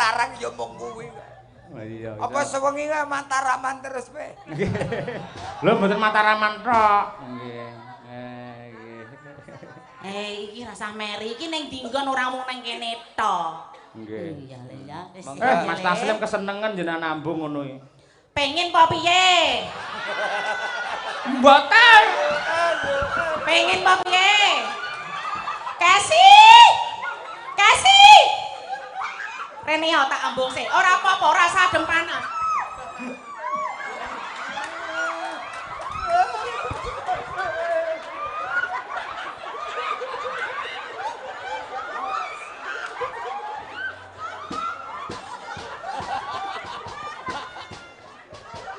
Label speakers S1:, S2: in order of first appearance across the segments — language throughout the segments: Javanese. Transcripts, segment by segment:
S1: larang ya mung kuwi.
S2: Iya.
S1: Apa sewengi Mataraman terus pe?
S2: Lho mboten Mataraman tok. Nggih. Nggih.
S3: Iki rasah meri iki ning dinggon ora mung nang kene tok.
S2: Nggih.
S3: Iya le ya.
S2: Mas Taslim kesenengen jenengan nambung ngono iki.
S3: Pengen apa piye?
S2: Mboten.
S3: Pengen apa piye? Kasi. Kasi. Rene ya tak ambung sik. Ora apa-apa, ora usah adem panas.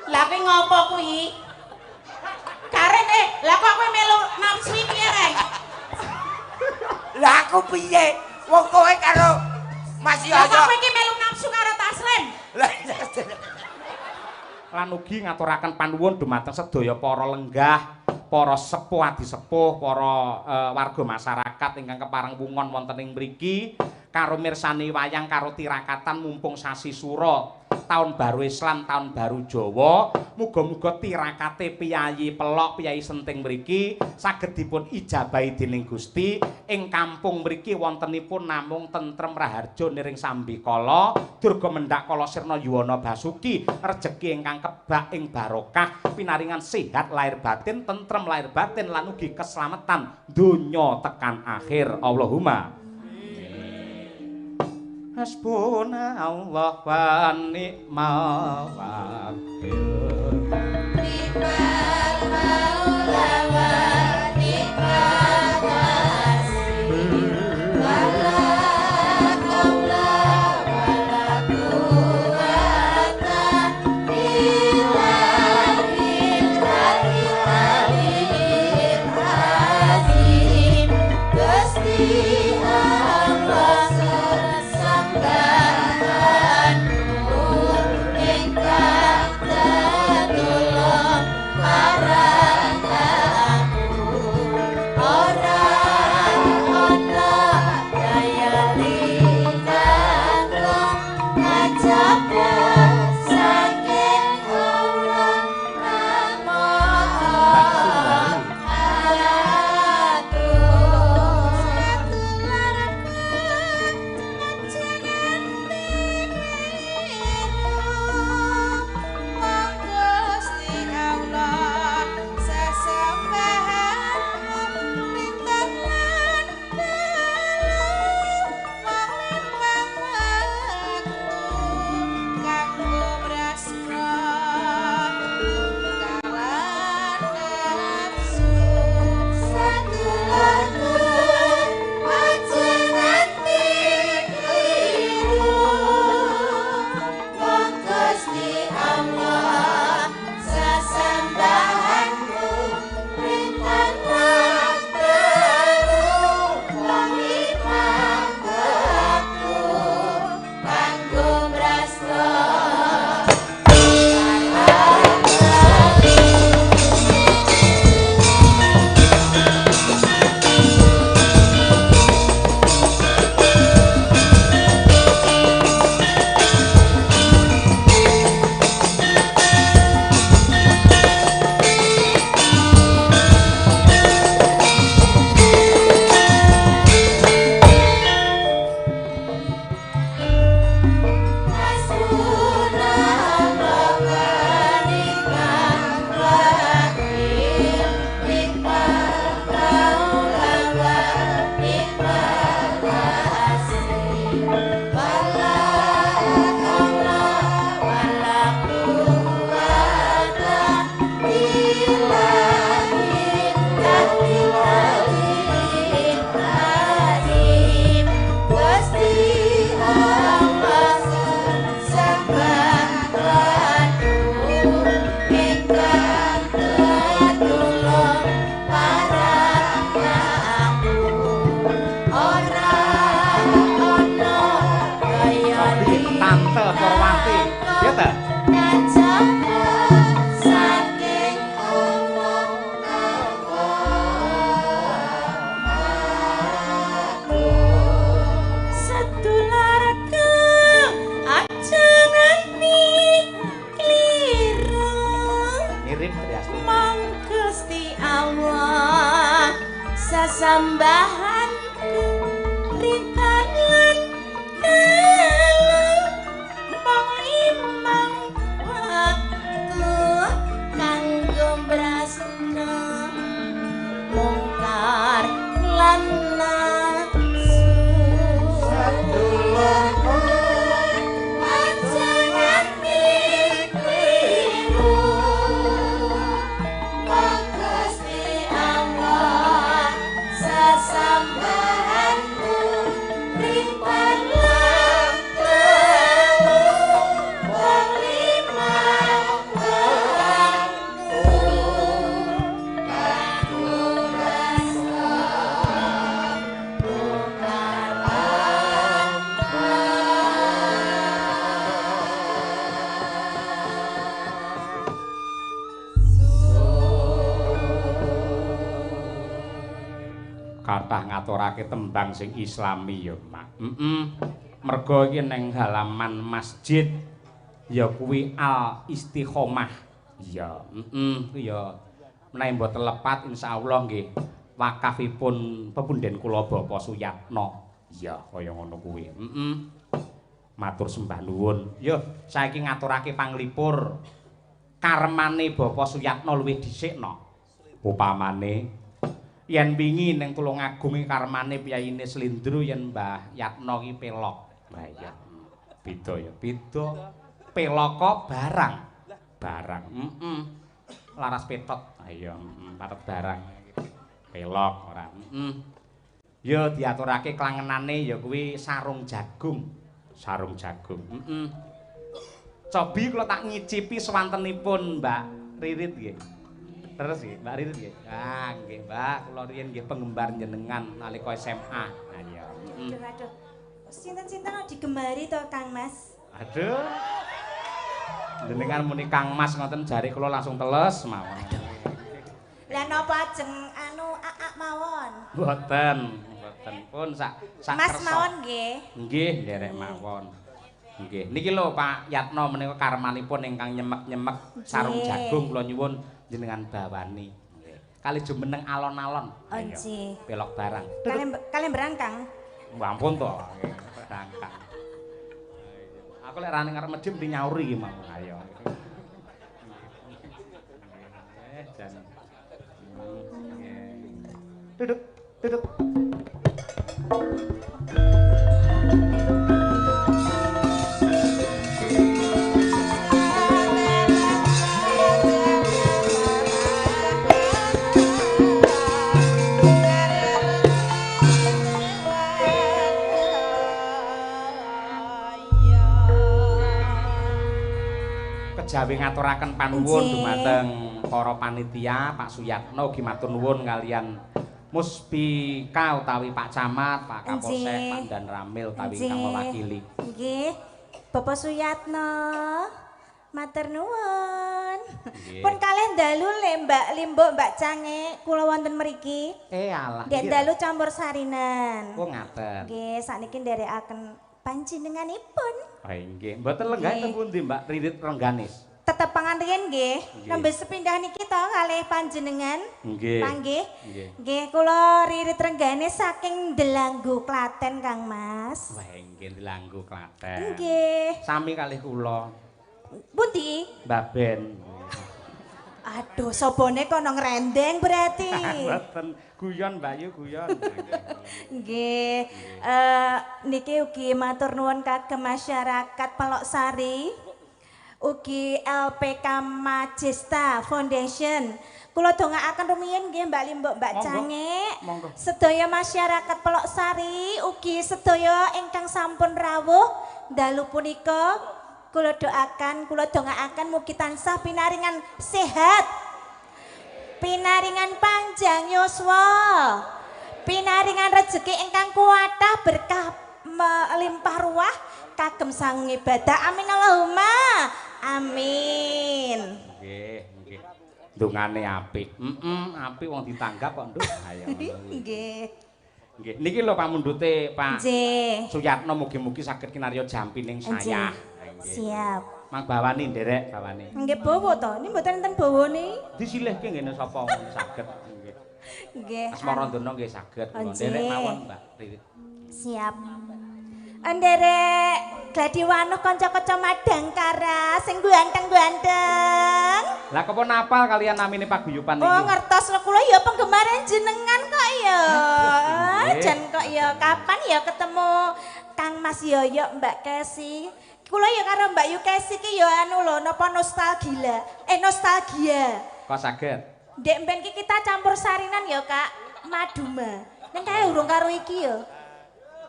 S3: Lah kowe ngopo kuwi? Karen lah kok kowe melu nafsu piye, Reng?
S1: Lah aku piye? Wong kowe karo Mas Yoyo.
S3: Lah kok kowe iki melu nafsu karo Taslim?
S1: Lah
S2: lan ugi ngaturaken panuwun dumateng sedaya para lenggah, para sepuh adi sepuh, para warga masyarakat ingkang kepareng wungon wonten ing mriki karo mirsani wayang karo tirakatan mumpung sasi sura tahun baru Islam, tahun baru Jawa. Muga-muga tirakate piyayi pelok, piyayi senting mriki saged dipun ijabahi dening Gusti. Ing kampung mriki wontenipun namung tentrem raharja niring sambikala, durga mendhak kala sirna yuwana basuki, rejeki ingkang kebak ing barokah, pinaringan sehat lahir batin, tentrem lahir batin lan ugi keslametan donya tekan akhir. Allahumma hasbunallah wa ni'mal wakil.
S4: Ni'mal maula wa ni'mal nasir. Wala haula wala quwwata illa billahil aliyyil azim. Gusti Allah Sesambahanku rintan lan telu mung limang wektu kanggo mbrasna mungkar lan nafsu. Sedulurku aja nganti kliru, Gusti Allah sesambahanku rintan lan telu mung limang wektu kanggo mbrasna mungkar lan.
S2: Kathah ngaturake tembang sing islami ya, Mak. Mergo iki ning halaman masjid ya kuwi Al Istiqomah. Ya, kuwi ya menawi mboten lepat insyaallah nggih wakafipun pepunden kula Bapak Suyatno. Ya, kaya ngono kuwi. Matur sembah nuwun. Yo, saiki ngaturake panglipur karmane Bapak Suyatno luwih dhisikno. Upamane yen wingi ning Tulungagung iki karmane piyayine Slindro yen Mbah Yatno iki pelok. Lah iya. Beda ya, beda. Pelaka barang. Barang. Laras petot. Ha iya, patet barang. Pelok ora. Ya diaturake klangenane ya kuwi sarung jagung. Sarung jagung. Cobi kula tak ngicipi swantenipun Mbak Ririt nggih. Terus nggih, Mbak Ririt nggih. Ah, nggih, Mbak, kula riyen nggih penggemar jenengan nalika SMA. Ah iya.
S5: Aduh, aduh. Sinten-sinten kok digemari to, Kang Mas?
S2: Aduh. Jenengan muni Kang Mas ngoten jare kula langsung teles mawon.
S5: Lah napa ajeng anu aak mawon?
S2: Mboten, mboten pun sak sak
S5: Mas
S2: kersa.
S5: mawon nggih.
S2: Nggih, nderek mawon. Nggih. Niki lho Pak Yatno menika karmanipun ingkang nyemek-nyemek sarung jagung kula nyuwun jenengan bawani. Nggih. Kali jumeneng alon-alon.
S5: Oh, nggih.
S2: Pelok barang.
S5: Kalian kalian berangkang.
S2: Ampun to. Berangkang. Aku lek rane ngarep medhim mesti nyauri iki mau. Ayo. Jan. Duduk, duduk. Kejawi ngaturaken panuwun dumateng para panitia Pak Suyatno ugi matur nuwun kalian Muspika utawi Pak Camat, Pak Kapolsek, Pak Danramil utawi ingkang mewakili.
S5: Nggih. Bapak Suyatno, matur nuwun. Pun kalih dalu le Mbak Limbuk, Mbak Cange, kula wonten mriki.
S2: Alah.
S5: Ndek dalu campur sarinan.
S2: Oh ngaten.
S5: Nggih, sakniki nderekaken panjenenganipun.
S2: Oh nggih, mboten lenggah teng pundi Mbak Ririt Rengganis?
S5: Tetepangan riyen nggih. Nembe sepindah niki to kalih panjenengan.
S2: Nggih.
S5: Panggih. Nggih, kula Ririt Rengganis saking Delanggu Klaten Kang Mas.
S2: Wah, nggih Delanggu Klaten.
S5: Nggih.
S2: Sami kalih kula.
S5: Pundi?
S2: Mbak Ben.
S5: Aduh, sobone kono ngrendeng berarti.
S2: Mboten, guyon Mbak Yu, guyon.
S5: Nggih. Niki ugi matur nuwun kagem masyarakat Peloksari. Ugi LPK Majesta Foundation. Kula dongaaken rumiyin nggih Mbak Limbuk, Mbak Cange. Sedaya masyarakat Peloksari ugi sedaya ingkang sampun rawuh dalu punika kula doakan, kula dongaaken mugi tansah pinaringan sehat, pinaringan panjang yuswa, pinaringan rejeki ingkang kuatah berkah melimpah ruah kagem sangu ibadah. Amin Allahumma amin.
S2: Nggih, nggih. Dongane apik. Apik wong ditanggap kok, Nduk. Ayo.
S5: Nggih.
S2: Nggih, niki lho pamundhute Pak Suyatno mugi-mugi saged kinarya jampining saya.
S5: Siap.
S2: Mang bawani nderek bawani.
S5: Nggih bawa to. Niki mboten enten bawane.
S2: Disilihke ngene sapa wong saged. Nggih.
S5: Nggih.
S2: Asmarandana nggih saged kula nderek mawon Mbak Ririt.
S5: Siap. Nderek Gladiwanu kanca-kanca Madangkara sing ganteng-ganteng.
S2: Lah kok napal kalian namine paguyuban iki?
S5: Oh ngertos lho kula ya penggemar jenengan kok ya. Jan kok ya kapan ya ketemu Kang Mas Yoyok Mbak Kesi. Kula ya karo Mbak Yu Kesi ki ya anu lho napa nostalgia. Nostalgia.
S2: Kok saged?
S5: Ndek mben ki kita campur sarinan ya Kak Maduma. Ning kae urung karo iki ya.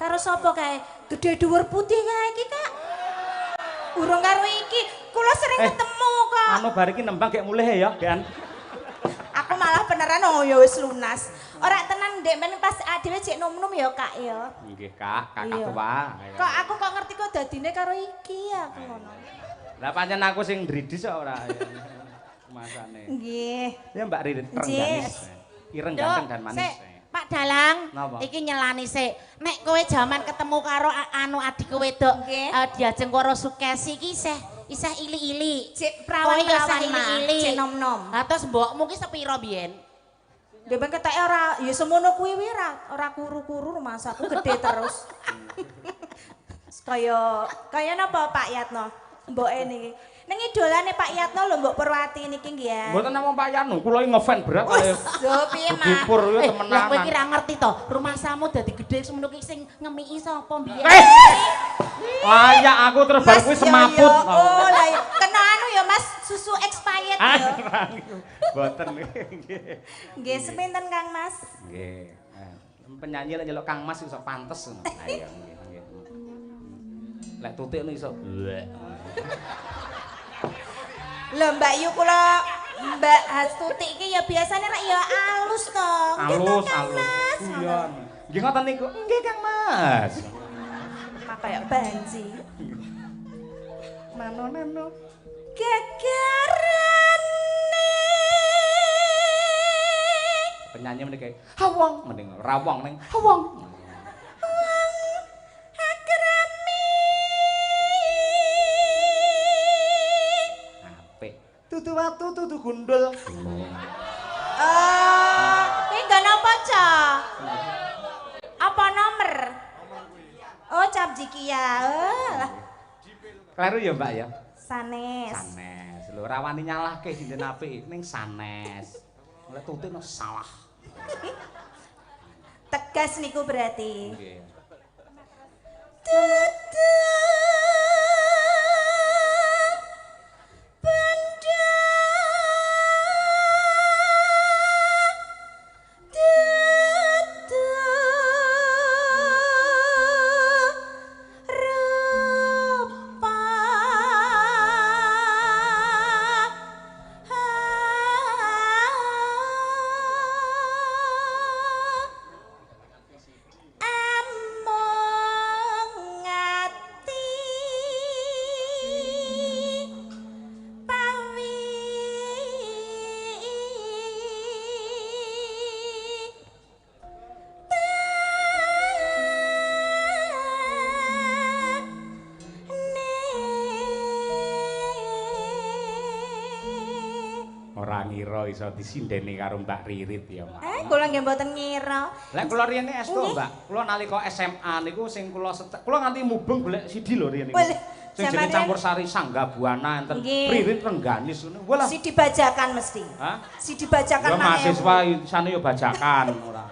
S5: Karo sapa kae? Gede dhuwur putih kae iki, Kak. Urung karo iki. Kula sering ketemu kok.
S2: Anu bar iki nembang gek mulih ya, Gan.
S5: Aku malah beneran oh ya wis lunas. Ora tenan ndek men pas adewe jek nom-nom ya, Kak ya.
S2: Nggih, Kak, kakak tua.
S5: Kok aku kok ngerti kok dadine karo iki aku ngono.
S2: Lah pancen aku sing ndridis kok ora. Masane.
S5: Nggih.
S2: Ya Mbak Ririt rengganis. Ireng ganteng dan manis.
S3: Pak Dalang, iki nyelani sik. Nek kowe jaman ketemu karo anu adikku wedok, diajeng karo Sukesi iki isih ili-ili.
S5: Cek prawan-prawan ili-ili. Cek nom-nom.
S3: Lah terus mbokmu ki sepiro biyen?
S5: Ndek ben keteke ora ya semono kuwi wi ora kuru-kuru rumasaku gede terus. Kaya kaya napa Pak Yatno? Mboke niki. Ning idolane Pak Yatno lho Mbok Purwati niki nggih ya.
S2: Mboten namung Pak Yatno, kula iki ngefan berat kaya.
S5: Lho piye Mas?
S2: Pur yo temenan.
S3: Lah kowe iki ra ngerti to, rumasamu dadi gedhe semono ki sing ngemiki sapa mbiyen?
S2: Layak aku terus bar kuwi semaput.
S5: Oh lah ya. Kena anu ya Mas, susu expired ya.
S2: Mboten nggih.
S5: Nggih, sepinten Kang Mas?
S2: Nggih. Penyanyi lek nyeluk Kang Mas iso pantes ngono. Ayo nggih nggih. Lek tutik iso.
S5: Lho Mbak Yu kula Mbak Hastuti iki ya biasane rek ya alus to.
S2: Alus, alus. Iya. Nggih ngoten niku. Nggih Kang Mas.
S5: Mak kaya banji.
S2: Nano nano.
S5: Gegerane.
S2: Penyanyi mending kayak hawong mending rawong ning hawong. Tutu watu tutu gundul.
S5: Ini nggak napa ca? Apa nomor? Oh cap jikia.
S2: Kleru ya Mbak ya?
S5: Sanes.
S2: Sanes. Lho rawani nyalahke sinten apik ning sanes. Mulai tuti no salah.
S5: Tegas niku berarti.
S2: Nggih.
S5: Tutu
S2: Ngira iso disindeni karo Mbak Ririt ya, Mak.
S5: Kula nggih mboten ngira.
S2: Lah kula riyen estu, Mbak. Kula nalika SMA niku sing kula kula nganti mubeng golek CD lho riyen niku. Sing jenenge campur sari Sangga Buana enten Ririt Rengganis ngono. Walah.
S5: CD bajakan mesti.
S2: Hah?
S5: CD bajakan
S2: ya, mahasiswa isane ya bajakan ora.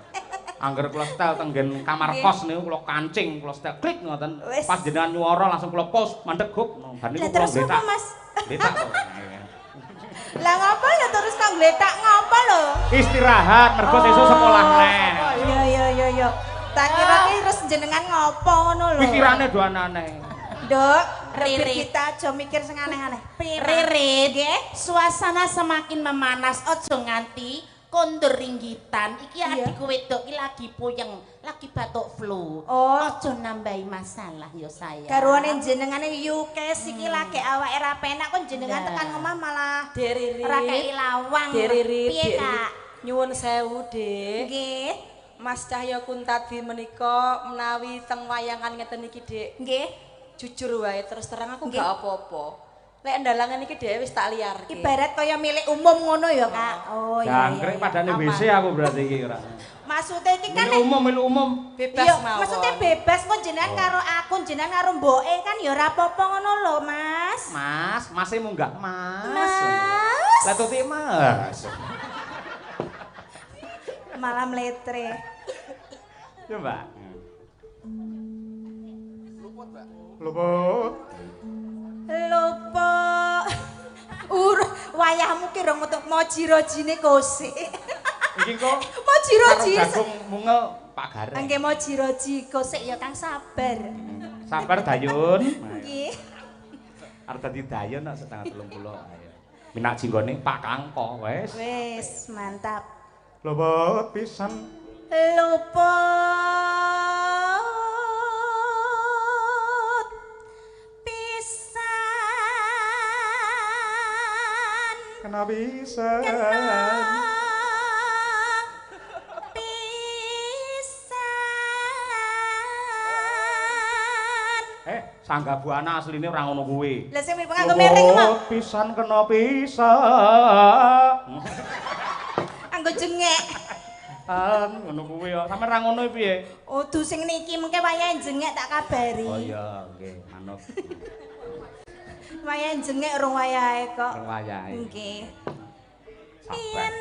S2: Angger kula setel tenggen kamar kos niku kula kancing, kula setel klik ngoten. Pas jenengan nyuara langsung kula pause, mandek gup. Bar niku kula
S5: ngletak. Mas.
S2: Ngletak to.
S5: Lah ngapa lho terus kok ngletak ngapa lho?
S2: Istirahat mergo sesuk sekolah neh.
S5: Iya iya iya iya. Tak kira ki terus jenengan ngopo ngono lho.
S2: Pikirane do aneh.
S5: Nduk, Ririt kita aja mikir sing aneh-aneh.
S3: Ririt, suasana semakin memanas aja nganti kondur ringgitan. Iki adikku wedok iki lagi puyeng, lagi batuk flu.
S5: Oh.
S3: Aja nambahi masalah ya sayang.
S5: Garwane jenengane Yu Kes iki lagi awake ra penak kok jenengan tekan omah malah ora kei lawang. Piye Kak?
S6: Nyuwun sewu, Dik.
S5: Nggih.
S6: Mas Cahya Kuntadi menika menawi teng wayangan ngeten iki, Dik.
S5: Nggih.
S6: Jujur wae terus terang aku gak apa-apa. Lek ndalangan iki dhewe wis tak liarke.
S5: Ibarat kaya milik umum ngono ya, Kak. Oh iya.
S2: Jangkrik padane WC aku berarti iki ora.
S5: Maksudnya iki kan
S2: Milik umum, milik umum.
S6: Bebas
S5: iya,
S6: mawon.
S5: maksudnya bebas kok jenengan karo aku, jenengan karo mboke kan ya ora apa-apa ngono lho, Mas.
S2: Mas, mase munggah, Mas.
S5: Mas.
S2: Lah tuti Mas.
S5: Malah mletre.
S2: Ya, Mbak. Luput, Mbak. Luput.
S5: Luput. Wayahmu ki rong metu moji-rojine kosik.
S2: Iki kok
S5: moji-roji.
S2: Jagung mungel Pak Gareng.
S5: Nggih moji-roji kosik ya Kang sabar.
S2: Sabar Dayun.
S5: Nggih.
S2: Arep dadi Dayun kok setengah 30. Ayo. Minak jinggone Pak Kangko wis.
S5: Wis, mantap.
S2: Luput pisan.
S5: Luput pisan.
S2: Kena pisan.
S5: Kena pisan.
S2: Sangga Buana asline ora ngono kuwi.
S5: Lah sing nganggo miring mah.
S2: Pisan kena pisan.
S5: Anggo jengek.
S2: Ngono kuwi kok. Sampe ra ngono piye?
S5: Udu sing niki mengke wayahe jengek tak kabari.
S2: Oh iya, nggih, manut.
S5: Wayahe jengek urung wayahe kok.
S2: Urung wayahe.
S5: Nggih.
S2: Sabar.
S5: Yen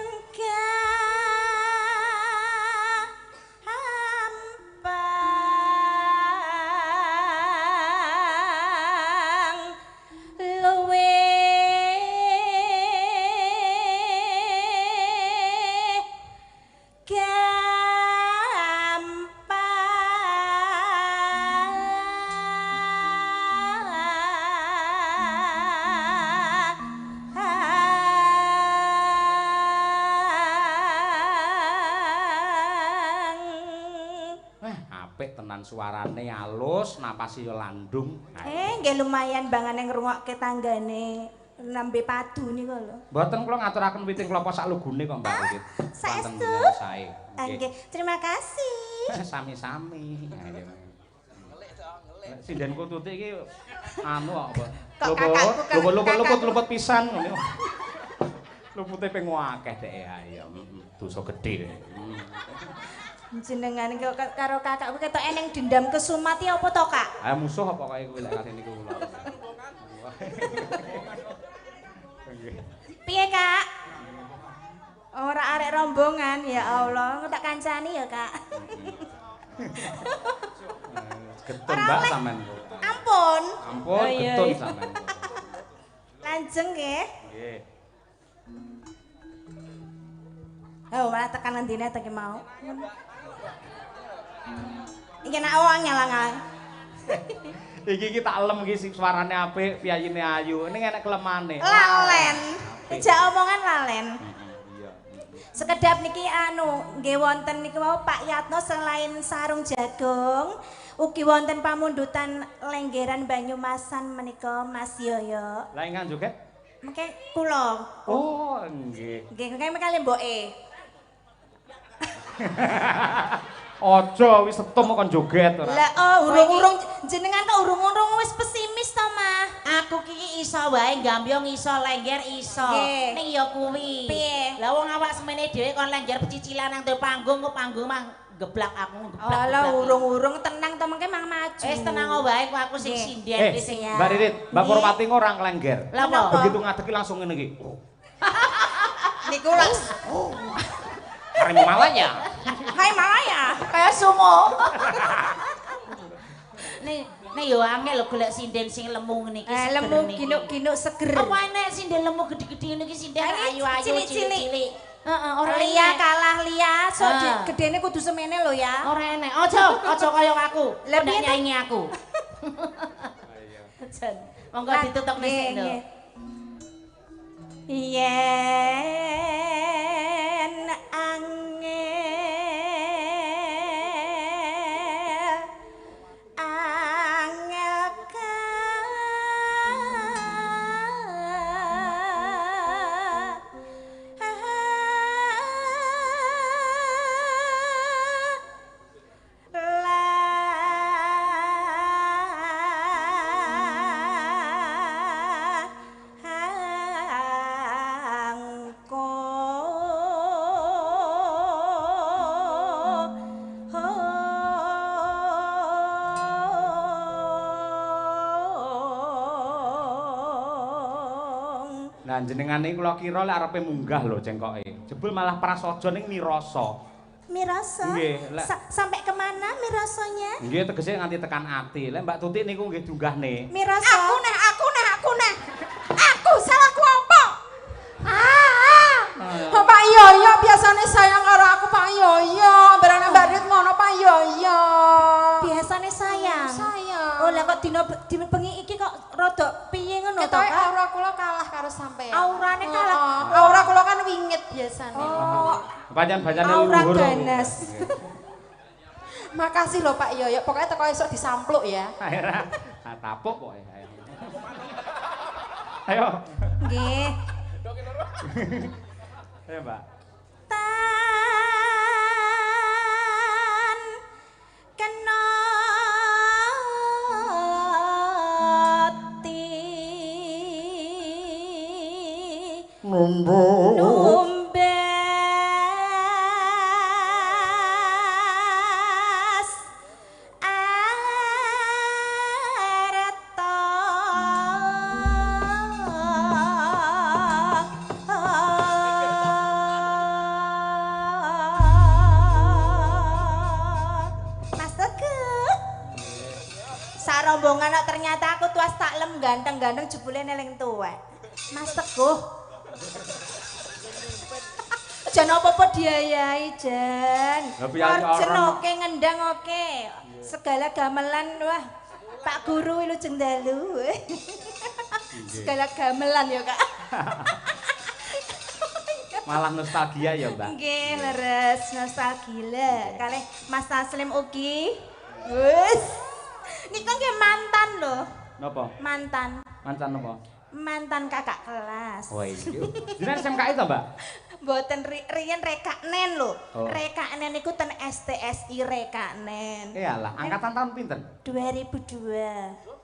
S5: gampang luwe
S2: Tenan suarane alus, napase yo landung.
S5: Nggih lumayan bangane ngrungokke tanggane nembe padu niku lho.
S2: Mboten kula ngaturaken witing klapa sak lugune kok Mbak Wiwit.
S5: Saestu.
S2: Sae.
S5: Nggih, terima kasih.
S2: Sami-sami. Sindenku Tutik iki anu apa? Luput luput pisan ngono. Lupute ping akeh dhek ayo. Dosa gedhe.
S5: Jenengan iki karo kakakku ketok eneng dendam kesumat ya apa to, Kak?
S2: Ah musuh apa kaya kuwi lek kali niku kula.
S5: Piye, Kak? Ora arek rombongan, ya Allah, engko tak kancani ya, Kak.
S2: Getun Mbak sampean.
S5: Ampun.
S2: Ampun, getun sampean.
S5: Lanjeng nggih.
S2: Nggih.
S5: Oh, malah tekan ngendine ta ki mau. Iki nak angel angel.
S2: Iki iki tak lem iki suarane apik, piyayine ayu. Ning enek kelemane.
S5: Lalen. Ejak omongan lalen.
S2: Iya.
S5: Sekedap niki anu nggih wonten niki wau Pak Yatno selain sarung jagung, ugi wonten pamundutan lenggeran Banyumasan menika Mas Yoyo.
S2: Lah ingkang joget?
S5: Mengke kula.
S2: Oh, nggih.
S5: Nggih, mengke kali mboke.
S2: Aja wis setum kon joget ora.
S5: Lah oh urung-urung jenengan kok urung-urung wis pesimis to, Mah.
S3: Aku ki iso wae gambyong iso lengger iso. Ning ya kuwi.
S5: Piye?
S3: Lah wong awak semene dhewe kon lengger pecicilan nang panggung kok panggung mah geblak aku geblak.
S5: Alah urung-urung tenang to mengke mang maju.
S3: Wis tenang wae kok aku sing sinden iki sing.
S2: Mbak Ririt, Mbak Purwati ora nglengger.
S3: Lah apa?
S2: Begitu ngadeg langsung ngene iki.
S5: Niku lak
S2: Harimau Malaya.
S5: Hai Malaya,
S3: kaya sumo. Nih, nih yo angel lho golek sinden sing lemu ngene iki.
S5: Lemu ginuk-ginuk seger.
S3: Apa enek sinden lemu gedhe-gedhe ngene iki sinden ayu-ayu cilik-cilik. Heeh, ora
S5: liya kalah liya, sok gedene kudu semene lho ya.
S3: Ora enek. Aja, aja kaya aku.
S5: Lah
S3: piye nyaingi aku. Jan, monggo ditutup sik lho.
S5: Yen angel angel ka
S2: Nah jenengane kula kira lek arepe munggah lho cengkoke. Jebul malah prasaja ning mirasa.
S5: Mirasa?
S2: Nggih, lek
S5: sampai kemana mirasanya?
S2: Nggih, tegese nganti tekan ati. Lek Mbak Tuti niku nggih diunggahne.
S5: Mirasa.
S3: Aku neh, aku neh, aku neh. Aku salahku apa?
S4: Ah. Pak Yoyo biasane sayang karo aku Pak Yoyo. Barang Mbak Rit ngono Pak Yoyo.
S5: Biasane sayang.
S4: Sayang.
S5: Oh lah kok dina bengi iki kok rada piye ngono to,
S4: Ketoke
S5: Kak?
S4: aura kula kalah karo sampean.
S5: Aurane kalah.
S4: Aura kula kan wingit biasane.
S5: Oh.
S2: Pancen-pancene
S5: Aura
S2: luhur.
S5: ganas.
S4: Makasih lho Pak Yoyo, pokoknya teko esuk disampluk ya.
S2: Akhirnya tapuk pokoke. Ayo.
S5: Nggih.
S2: Ayo, Mbak.
S5: Tan kena ti numbas arta Mas Teguh. Sarombongan kok ternyata aku tuas taklem ganteng-ganteng jebule neling tuwek. Mas Teguh. Jan apa-apa diayai, Jan. Orjen oke, ngendang oke. Segala gamelan wah. Pak Guru wilujeng dalu. Segala gamelan ya, Kak.
S2: Malah nostalgia ya, Mbak.
S5: Nggih, leres nostalgia. Kalih Mas Taslim ugi. Wis. Niku nggih mantan lho.
S2: Napa?
S5: Mantan.
S2: Mantan napa?
S5: Mantan kakak kelas.
S2: Oh iya. Jenengan SMKI to, Mbak?
S5: Mboten riyen rekaknen lho.
S2: Oh.
S5: Rekaknen niku ten STSI rekaknen.
S2: Iyalah, angkatan tahun pinten?
S5: 2002.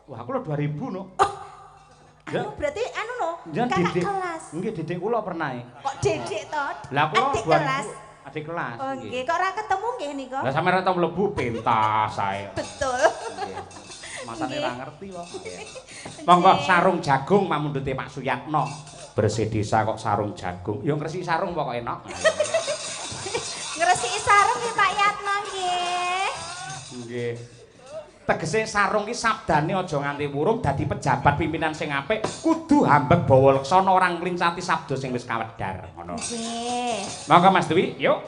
S2: Wah, aku lho 2000 no.
S5: Oh. Anu berarti anu no, kakak
S2: dedek,
S5: kelas.
S2: Nggih, dedek kula pernah.
S5: Kok dedek to?
S2: Lah kula
S5: adik kelas.
S2: Adik kelas.
S5: Oh nggih, kok ora ketemu nggih niku?
S2: Lah sampeyan ora tau mlebu pentas ae.
S5: Betul.
S2: Nggih. Masane ora ngerti kok. Monggo sarung jagung mamundhute Pak Suyatno. Bersih desa kok sarung jagung. Ya ngresiki sarung pokoke enak.
S5: Ngresiki sarung nggih Pak Yatno nggih.
S2: Nggih. Tegese sarung ki sabdane aja nganti wurung dadi pejabat pimpinan sing apik kudu hambek bawa leksana ora nglincati sabda sing wis kawedhar ngono.
S5: Nggih.
S2: Monggo Mas Dwi, yuk.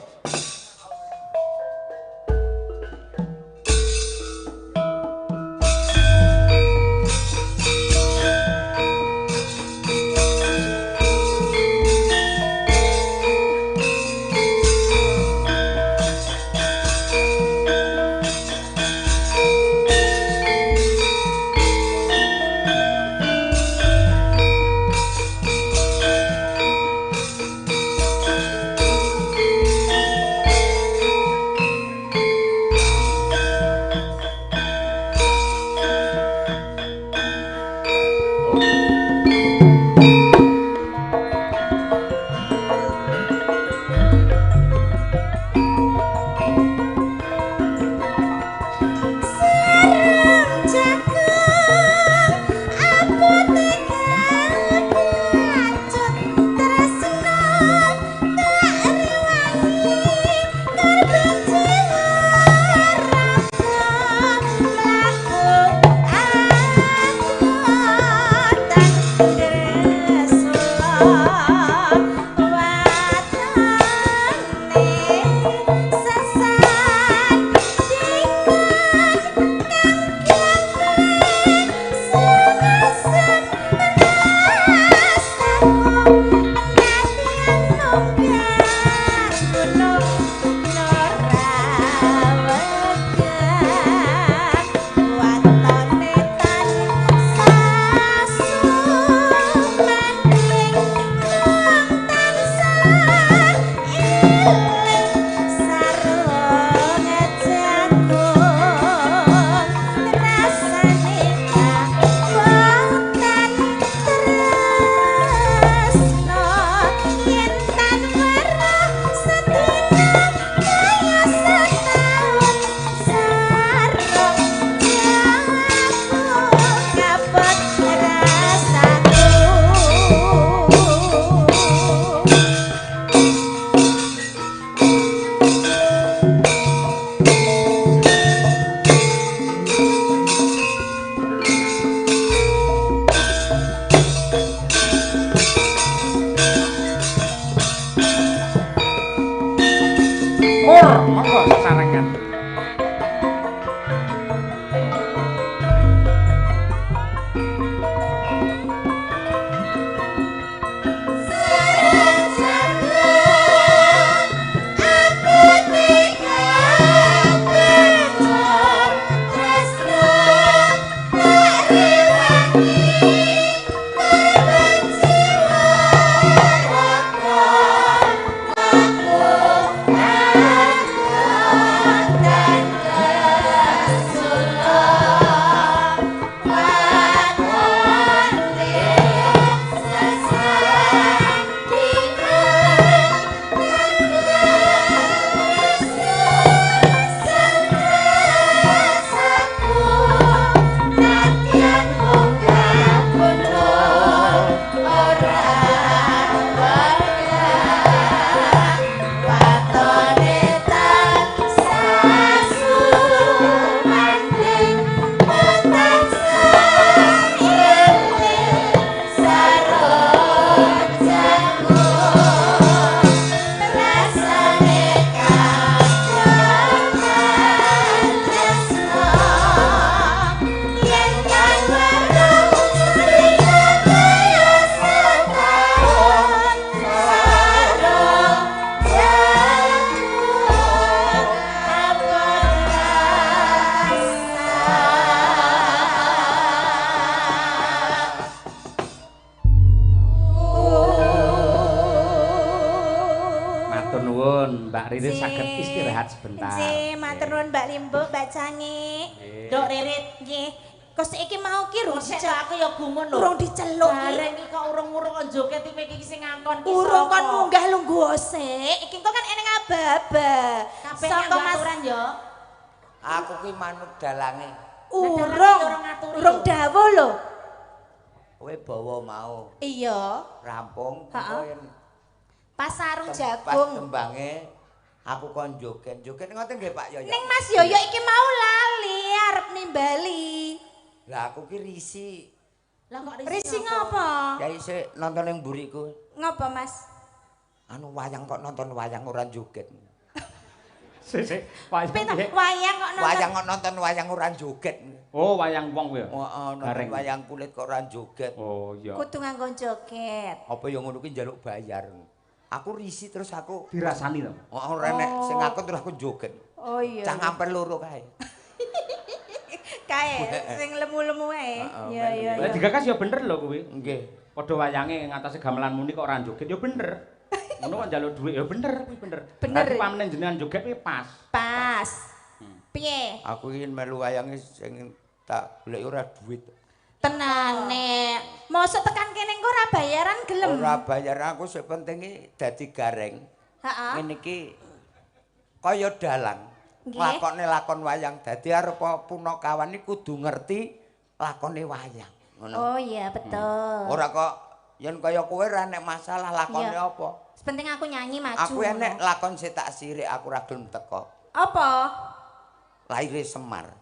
S2: Ririt saged istirahat sebentar.
S5: Nggih, matur nuwun Mbak Limbuk, Mbak Cangi.
S3: Nduk Ririt.
S5: Nggih. Kos iki mau ki rung
S3: diceluk aku ya gumun lho.
S5: Urung diceluk.
S3: Bareng iki kok urung-urung kok joget iki sing ngangkon ki.
S5: Urung kon munggah lungguh sik. Iki kok kan eneng aba-aba.
S3: Saka Mas ya.
S1: Aku ki manut dalange.
S5: Urung. Urung dawuh lho.
S1: Kowe bawa mau.
S5: Iya.
S1: Rampung engko yen
S5: pas sarung jagung.
S1: Pas kembange aku kon joget. Joget ngoten nggih Pak Yoyo.
S5: Ning Mas Yoyo iki mau lali arep nimbali.
S1: Lah aku ki risi.
S3: Lah kok risi?
S5: Risi ngopo?
S1: Ya isih nonton ning mburiku.
S5: Ngopo, Mas?
S1: Anu wayang kok nonton wayang ora joget.
S2: Sik sik, wayang
S5: wayang kok nonton.
S1: Wayang kok nonton wayang ora joget.
S2: Oh, wayang wong kuwi ya.
S1: Heeh, nonton wayang kulit kok ora joget.
S2: Oh iya.
S5: Kudu nganggo joget.
S1: Apa ya ngono kuwi njaluk bayar. Aku risi terus aku
S2: dirasani to.
S1: Heeh, ora nek sing aku terus aku joget.
S5: Oh iya.
S1: Cah ngamper loro kae.
S5: Kae sing lemu-lemu ae. Iya iya.
S2: Lah digagas ya bener lho kuwi.
S1: Nggih.
S2: Padha wayange ngatasé gamelan muni kok ora joget ya bener. Ngono kok njaluk dhuwit ya bener kuwi bener.
S5: Bener.
S2: Dadi pamene jenengan joget kuwi pas.
S5: Pas. Piye?
S1: Aku ingin melu wayange sing tak goleki ora dhuwit.
S5: Tenane. Mosok tekan kene engko ora bayaran gelem.
S1: Ora bayaran aku sing penting iki dadi gareng.
S5: Heeh.
S1: Ngene iki kaya dalang. Lakone lakon wayang dadi arep punakawan iki kudu ngerti lakone wayang. Ngono.
S5: Oh iya betul.
S1: Ora kok yen kaya kowe ora nek masalah lakone apa.
S5: Penting aku nyanyi maju.
S1: Aku enek lakon sing tak sirik aku ora gelem teko.
S5: Apa?
S1: Laire Semar.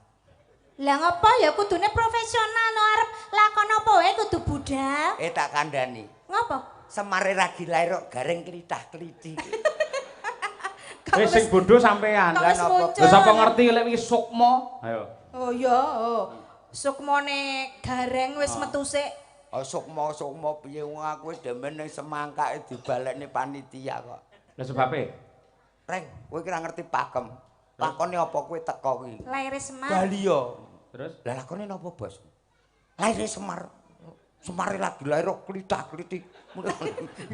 S5: Lah ngopo ya kudune profesional no arep lakon apa wae kudu budal.
S1: Eh tak kandhani.
S5: Ngopo?
S1: Semare ragi lair kok gareng klithah-klithih.
S2: Wis sing bodho sampean.
S5: Lah napa?
S2: Lha sapa ngerti lek iki sukma? Ayo.
S4: Oh iya, oh. Sukmane gareng wis metu sik.
S1: Oh sukma-sukma piye wong aku wis demen ning semangkake dibalekne panitia kok.
S2: Lah sebabe?
S1: Reng, kowe ki ora ngerti pakem. Lakone apa kowe teko kuwi?
S5: Laire Semar.
S1: Bali yo.
S2: Terus?
S1: Lah lakone napa, Bos? Laire Semar. Semare lagi lair kok klithah-klithih.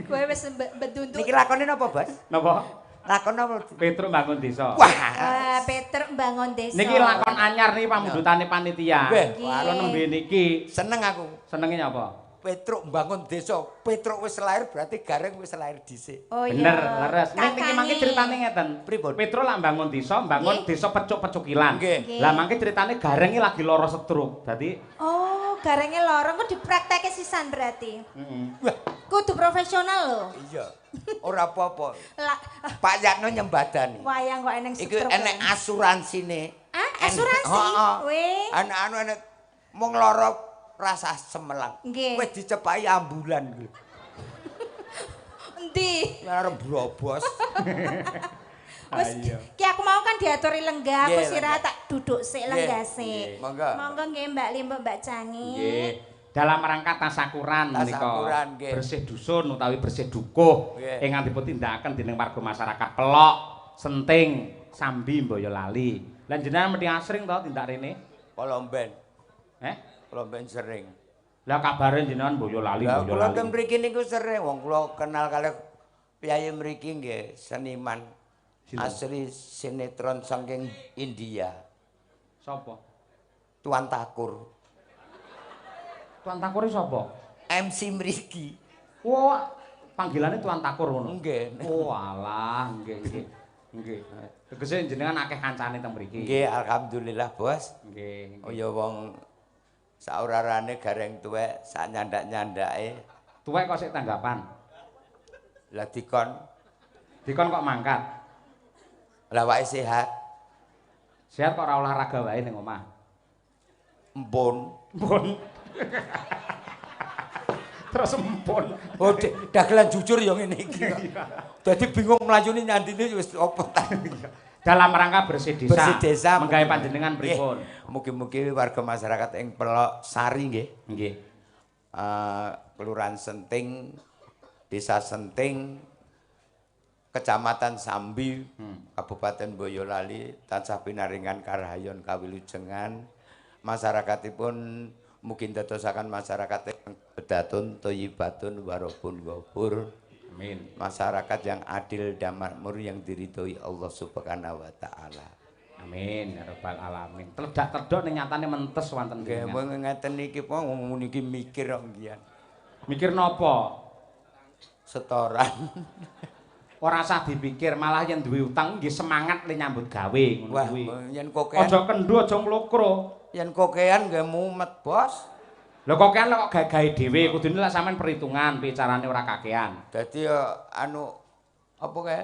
S4: Kowe wis mbeduntuk.
S1: Niki lakone napa, Bos?
S2: Napa?
S1: Lakon apa?
S2: Petruk bangun desa.
S5: Wah, Petruk bangun desa.
S2: Niki lakon anyar niki pamundhutane panitia.
S1: Nggih,
S2: kula nembe niki.
S1: Seneng aku.
S2: Senenge nyapa?
S1: Petruk bangun desa. Petruk wis lahir berarti gareng wis lahir dhisik.
S5: Oh iya.
S2: Bener, leres. Ning niki mangke critane ngeten.
S1: Pripun?
S2: Petruk lak bangun desa, bangun desa pecuk-pecukilan.
S1: Nggih.
S2: Lah mangke critane gareng iki lagi lara stroke. Dadi
S5: oh, garenge lara kok dipraktekke sisan berarti.
S2: Heeh.
S5: Kudu profesional lho.
S1: Iya. Ora apa-apa. Pak Yatno nyembadani.
S5: Wayang kok eneng
S1: stroke. Iku enek asuransine.
S5: Ah, asuransi?
S1: Heeh.
S5: Weh.
S1: Enek anu enek mung lara rasa semelang. Wis dicepaki ambulan kuwi.
S5: Endi?
S1: Arep brobos.
S5: Wis ki aku mau kan diaturi lenggah, aku sirah tak duduk sik lenggah sik.
S1: Monggo.
S5: Monggo nggih Mbak Limbuk, Mbak Cangi.
S2: Nggih. Dalam rangka tasakuran menika bersih dusun utawi bersih dukuh ingkang dipun tindakaken dening warga masyarakat Pelok, Senting, Sambi Boyolali. Lah jenengan mesti asring to tindak rene?
S1: Kolomben.
S2: Eh?
S1: Kolomben sering.
S2: Lah kabare jenengan Boyolali,
S1: Lah
S2: Boyolali.
S1: Kula ten mriki niku sering wong kula kenal kalih piyayi mriki nggih seniman asli sinetron saking India.
S2: Sapa?
S1: Tuan Takur.
S2: Tuan Takur sapa?
S1: MC mriki.
S2: Wah, panggilannya Tuan Takur ngono.
S1: Nggih.
S2: Oh alah, nggih nggih. Nggih. Tegese jenengan akeh kancane teng mriki.
S1: Nggih, alhamdulillah, Bos.
S2: Nggih.
S1: Oh ya wong saurarane gareng tuwek, sak nyandak-nyandake.
S2: Tuwek kok sik tanggapan?
S1: Lah dikon.
S2: Dikon kok mangkat?
S1: Lah wae sehat.
S2: Sehat kok ora olahraga wae ning omah.
S1: Empun.
S2: Empun. Terus empun.
S1: Oh, dagelan jujur ya ngene iki. Dadi bingung mlayune nyandine wis apa ta.
S2: Dalam rangka bersih desa.
S1: Bersih desa
S2: menggawe panjenengan pripun?
S1: Mugi-mugi warga masyarakat ing Pelok Sari nggih.
S2: Nggih.
S1: Kelurahan Senting, Desa Senting, Kecamatan Sambi, Kabupaten Boyolali tansah pinaringan karahayon kawilujengan. Masyarakatipun mugi ndadosaken masyarakat ingkang bedatun thayyibatun warabun ghafur.
S2: Amin.
S1: Masyarakat yang adil dan makmur yang diridhoi Allah Subhanahu wa taala.
S2: Amin ya rabbal alamin. Teledak-teledok ning nyatane mentes wonten
S1: nggih. Nggih ngeten niki po niki mikir kok ngian.
S2: Mikir napa?
S1: Setoran.
S2: Ora usah dipikir, malah yen duwe utang nggih semangat le nyambut gawe ngono kuwi.
S1: Yen kokean
S2: aja kendho, aja mlokro.
S1: Yen kokean nggih mumet, Bos.
S2: Lho kokean lho kok gawe dhewe, kudune lek sampean perhitungan piye carane ora kakean.
S1: Dadi ya anu apa kae?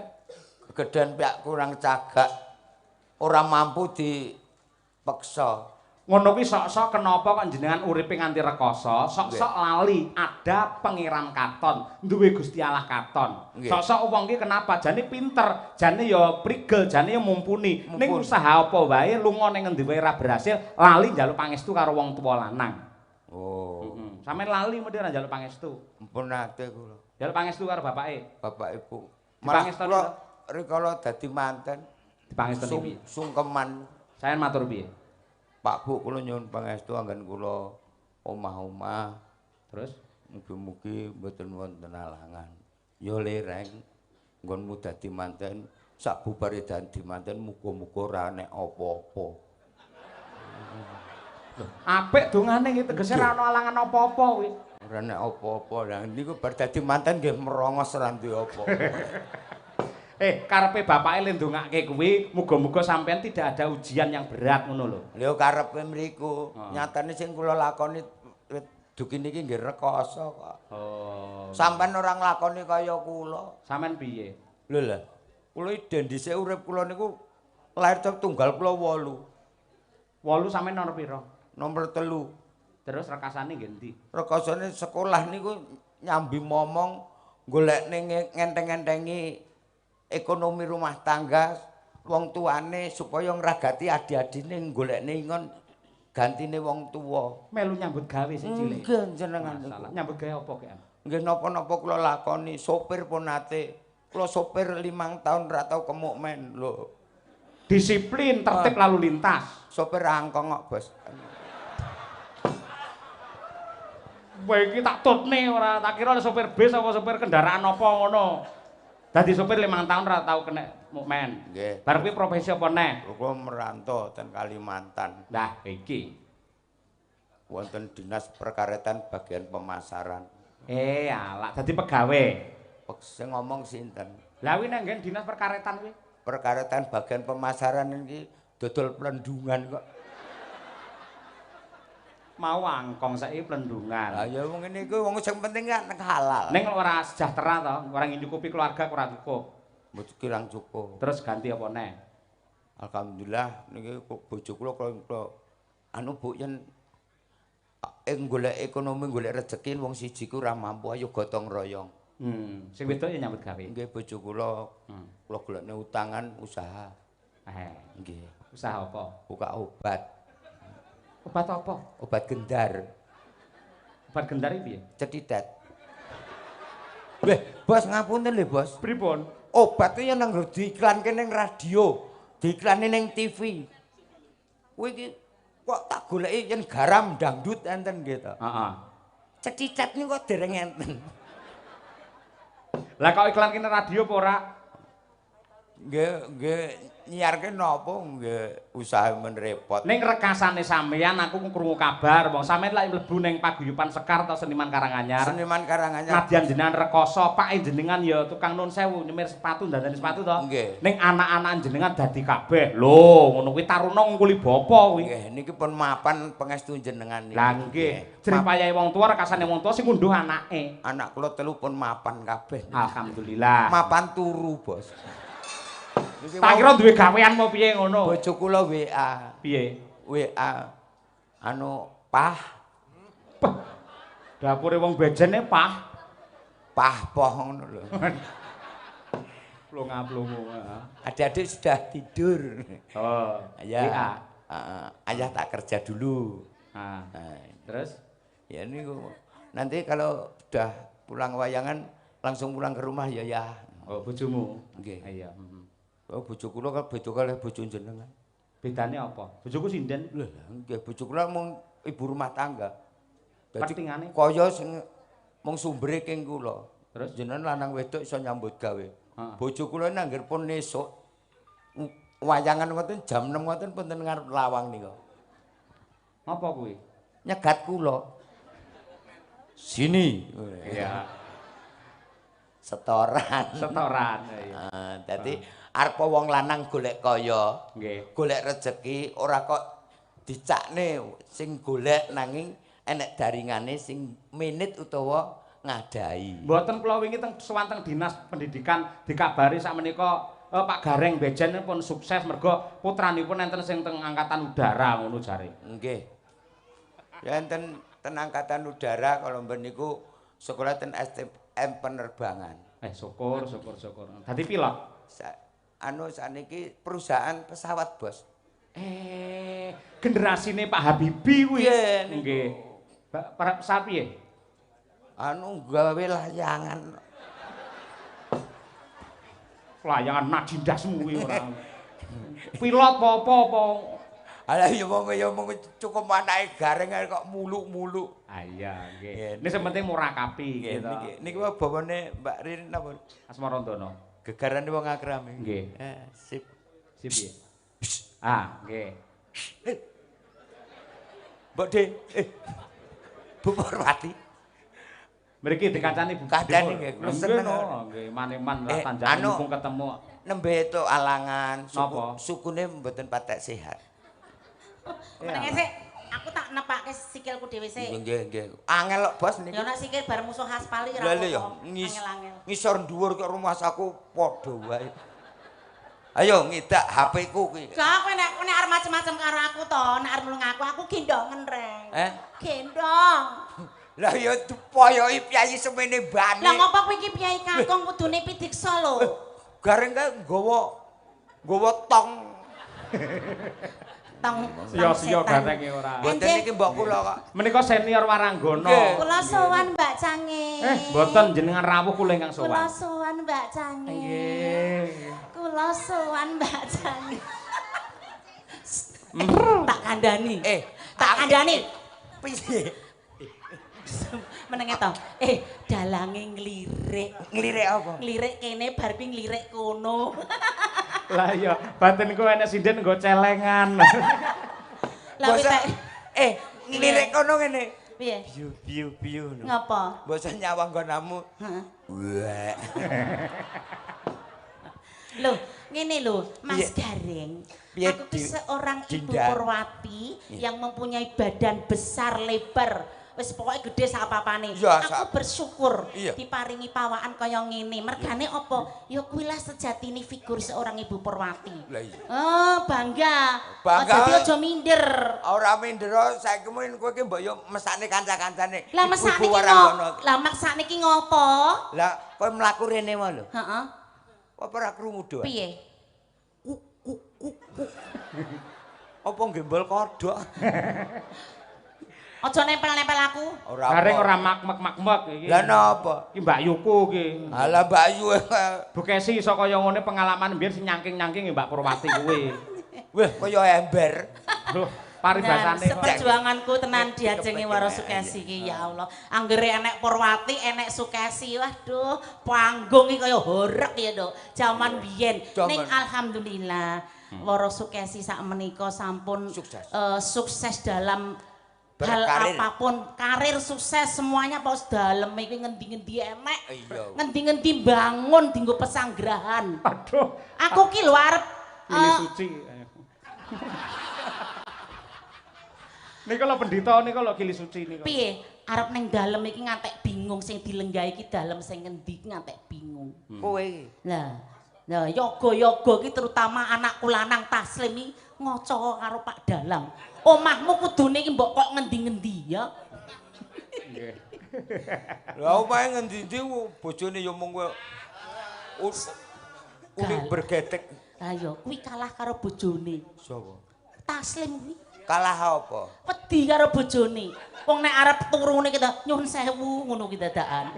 S1: Kegedean pihak kurang cagak. Ora mampu dipeksa.
S2: Ngono kuwi sok-sok kenapa kok jenengan uripe nganti rekoso, sok-sok lali ada Pangeran katon, duwe Gusti Allah katon. Sok-sok wong ki kenapa jane pinter, jane ya prigel, jane ya mumpuni. Ning usaha apa wae lunga ning ngendi wae ora berhasil, lali njaluk pangestu karo wong tuwa lanang.
S1: Oh.
S2: Heeh. Sampeyan lali mesti ora njaluk pangestu.
S1: Mpun nate kula.
S2: Njaluk pangestu karo bapake.
S1: Bapak ibu. Malah kula rikala dadi manten
S2: dipangestoni piye?
S1: Sungkeman.
S2: Sampeyan matur piye?
S1: Pak Bu kula nyuwun pangestu anggen kula omah-omah.
S2: Terus
S1: mugi-mugi mboten wonten alangan. Ya lereng nggonmu dadi manten, sak bubare dadi manten muga-muga ora enek apa-apa.
S2: Lho, apik dongane iki tegese ora ana alangan apa-apa kuwi.
S1: Ora enek apa-apa. Lah niku bar dadi manten nggih merongos ora duwe apa.
S2: Karepe bapake le ndongake kuwi muga-muga sampean tidak ada ujian yang berat ngono lho.
S1: Lho karepe mriku, nyatane sing kula lakoni dugi niki nggih rekoso kok.
S2: Oh.
S1: Sampean ora nglakoni kaya kula.
S2: Sampean piye?
S1: Lho lah, kula iden dhisik urip kula niku lahir tunggal kula 8.
S2: 8 sampean nomor pira?
S1: Nomor 3.
S2: Terus rekasane nggih endi?
S1: Rekasane sekolah niku nyambi momong golekne ngenteng-entengi ekonomi rumah tangga wong tuane supaya ngragati adi-adine golekne ingon gantine wong tuwa.
S2: Melu nyambut gawe sing cilik.
S1: Nggih jenengan niku.
S2: Nyambut gawe apa kek?
S1: Nggih napa-napa kula lakoni, sopir pun nate. Kula sopir 5 tahun ra tau kemukmen lho.
S2: Disiplin, tertib lalu lintas.
S1: Sopir angkong kok, Bos.
S2: Kowe iki tak tutne ora, tak kira sopir bis apa sopir kendaraan apa ngono. Dadi sopir 5 tahun ora tau kena mukmen.
S1: Nggih.
S2: Bar kuwi profesi apa neh?
S1: Kula merantau ten Kalimantan.
S2: Lah iki
S1: wonten dinas perkaretan bagian pemasaran.
S2: Alak dadi pegawe.
S1: Sing ngomong sinten?
S2: Lah kuwi nang nggen dinas perkaretan kuwi.
S1: Perkaretan bagian pemasaran iki dodol plendungan kok.
S2: Mau angkong saiki plendungan.
S1: Lah ya wong ngene iku wong sing penting kan halal.
S2: Ning ora sejahtera to, ora nyukupi keluarga ora cukup.
S1: Mboten kirang cukup.
S2: Terus ganti apa neh?
S1: Alhamdulillah niki bojo kula kula anu Bu yen golek ekonomi golek rejeki wong siji ku ora mampu ayo gotong royong.
S2: Sing wedok ya nyambut gawe.
S1: Nggih bojo kula. Kula golekne utangan usaha. Nggih.
S2: Usaha apa?
S1: Buka obat.
S2: Obat apa?
S1: Obat gendar.
S2: Obat gendar iki piye?
S1: Cethitet. Weh, Bos ngapunten lho, Bos.
S2: Pripun?
S1: Obat iki nang diiklanke ning radio, diiklane ning TV. Kuwi iki kok tak goleki yen garam dangdut enten nggih to.
S2: Heeh.
S1: Cethitet niku kok dereng enten.
S2: Lah kok iklanke ning radio apa ora?
S1: Nggih, nggih nyiarke napa nggih usaha men repot.
S2: Ning rekasane sampeyan aku krungu kabar wong sampeyan lek mlebu ning paguyuban Sekar atau Seniman Karanganyar.
S1: Seniman Karanganyar.
S2: Nadyan jenengan rekoso, pake jenengan ya tukang nun sewu nyemir sepatu ndandani sepatu to. Ning anak-anak jenengan dadi kabeh. Lho, ngono kuwi taruna ngungkuli bapa kuwi.
S1: Nggih, niki pun mapan pangestu jenengan niki.
S2: Lah nggih, jerih payahe wong tuwa rekasane wong tuwa sing ngunduh anake.
S1: Anak kula telu pun mapan kabeh.
S2: Alhamdulillah.
S1: Mapan turu, Bos.
S2: Tak kira duwe gawean apa piye ngono.
S1: Bojo kula WA.
S2: Piye?
S1: WA. Anu pah.
S2: Dapure wong bejene pah.
S1: Pah poh ngono lho.
S2: Plonga-plongo.
S1: Adik-adik sudah tidur.
S2: Oh,
S1: ayah.
S2: WA.
S1: Ayah tak kerja dulu.
S2: Nah, terus
S1: ya niku. Nanti kalau sudah pulang wayangan langsung pulang ke rumah ya ya.
S2: Oh, bojomu.
S1: Nggih.
S2: Iya.
S1: Oh, bojo kula kan beda kalih bojo jenengan.
S2: Bedane apa? Bojoku sinden.
S1: Lho, nggih bojo kula mung ibu rumah tangga. Dadi
S2: Pertingane
S1: kaya sing mung sumbere king kula.
S2: Terus
S1: Jenengan lanang wedok iso nyambut gawe.
S2: Heeh.
S1: Bojo kula nangger pun esuk wayangan ngoten jam 6 ngoten pun ten ngarep lawang nika.
S2: Ngapa kuwi?
S1: Nyegat kula. Sini.
S2: Iya.
S1: Setoran.
S2: Setoran. Iya.
S1: Dadi arep wong lanang golek kaya,
S2: nggih,
S1: golek rejeki ora kok dicakne sing golek nanging enek daringane sing minit utawa ngadahi.
S2: Mboten kula wingi teng sowan teng Dinas Pendidikan dikabari sakmenika Pak Gareng Bejen pun sukses mergo putranipun enten sing teng angkatan udara ngono jare.
S1: Nggih. Ya enten ten angkatan udara kalau mben niku sekolah ten STM penerbangan.
S2: Syukur syukur syukur. Dadi pilot.
S1: Anu saniki perusahaan pesawat, Bos.
S2: Generasine Pak Habibie kuwi. Nggih. Para pesawat piye?
S1: Anu gawe layangan.
S2: Layangan najindasmu kuwi ora. Pilot apa-apa.
S1: Alah ya wong cukup anake Gareng kok muluk-muluk.
S2: Ah iya nggih. Ini sing penting murakabi gitu.
S1: Niki wae bawane Mbak Rin napa?
S2: Asmarandana.
S1: Gegarane wong akrame.
S2: Nggih.
S1: Sip.
S2: Sip piye? Ah, nggih.
S1: Mbok De. Bu Purwati.
S2: Mriki dikancani Bu.
S1: Kancani nggih, kula seneng.
S2: Nggih, maneman lah tanjane mumpung ketemu.
S1: Nembe itu alangan, sukune mboten patek sehat.
S3: Menenge sik, aku tak nepake sikilku dhewe sik.
S1: Nggih, nggih. Angel kok, Bos niki.
S3: Ya nek sikil bar musuh Haspali ora apa-apa. Angel-angel.
S1: Ngisor dhuwur kok rumahsaku padha wae. Ayo ngidak HP ku kuwi.
S3: Gak kowe nek arep macem-macem karo aku to, nek arep nulung aku, aku gendongen, Reng. Gendong.
S1: Lah ya dipoyoki piyayi semene mbane.
S3: Lah ngopo kowe iki piyayi kakung kudune pidiksa lho.
S1: Gareng kae nggawa tong.
S3: Tong.
S2: Sia-sia gareng ora.
S1: Mboten iki mbok kula kok.
S2: Menika senior Waranggana.
S5: Kula sowan Mbak Cange.
S2: Mboten jenengan rawuh kula ingkang sowan.
S5: Kula sowan Mbak Cange.
S2: Nggih.
S5: Kula sowan Mbak Cange.
S3: Tak kandhani. Tak kandhani.
S1: Piye?
S3: Menenge to. Dalange nglirik.
S1: Nglirik apa?
S3: Nglirik kene bar kuwi nglirik kono.
S2: Lah iya, batinku enek sinden nggo celengan.
S3: Lah kuwi tak
S1: nglirik kono ngene.
S3: Piye?
S1: Biu biu biu.
S3: Ngapa?
S1: Mbok nyawang nggonamu.
S3: Heeh.
S1: Wah.
S3: Loh, ngene lho, Mas Gareng. Aku ki seorang Ibu Purwati yang mempunyai badan besar lebar. Wis pokoke gede sak apa-apane. Aku bersyukur diparingi pawaan kaya ngene. Mergane apa? Ya kuwi lah sejatine figur seorang Ibu Purwati. Oh, bangga. Dadi aja minder.
S1: Ora minder saiki mungkin kowe iki mbok yo mesakne kanca-kancane.
S3: Lah mesakne iki lah maksane iki ngopo?
S1: Lah kowe mlaku rene wae lho.
S3: Heeh.
S1: Apa ora krungu doa?
S3: Piye?
S1: Kuk kuk kuk kuk. Apa gembol kodhok?
S3: Aja nempel-nempel aku.
S2: Gareng ora mak-mak-mak iki.
S1: Lah napa?
S2: Iki Mbak Yuku iki.
S1: Alah Mbak Yu.
S2: Bu Kesi iso kaya ngene pengalaman biyen sing nyangking-nyangking Mbak Purwati kuwi.
S1: Wah, kaya ember.
S2: Loh, paribasane.
S3: Seperjuanganku tenan diajengi Wara Sukesi iki ya Allah. Anggere enek Purwati, enek Sukesi. Waduh, panggung iki kaya horeg ya, Nduk. Jaman biyen. Ning alhamdulillah Wara Sukesi sak menika sampun sukses dalam hal apapun, karir sukses semuanya pos dalem iki ngendi-ngendi enek. Ngendi-ngendi bangun dinggo pesanggrahan.
S2: Aduh.
S3: Aku ki lho arep
S2: pilih suci. Nika lho pendhita nika lho kili suci nika.
S3: Piye? Arep ning dalem iki ngantek bingung sing dilenggahi iki dalem sing ngendi ngantek bingung.
S1: Kowe iki.
S3: Lah, nah yoga-yoga iki terutama anakku lanang Taslim iki ngoco karo Pak Dalang. Omahmu kudune iki mbok kok ngendi-ngendi ya.
S2: Nggih.
S1: Lah omahe ngendi-endi bojone ya mung kowe unik bergetek.
S3: Lah ya kuwi kalah karo bojone.
S1: Sapa?
S3: Taslim kuwi.
S1: Kalah apa?
S3: Wedi karo bojone. Wong nek arep turune kita nyuwun sewu ngono ki dadakan.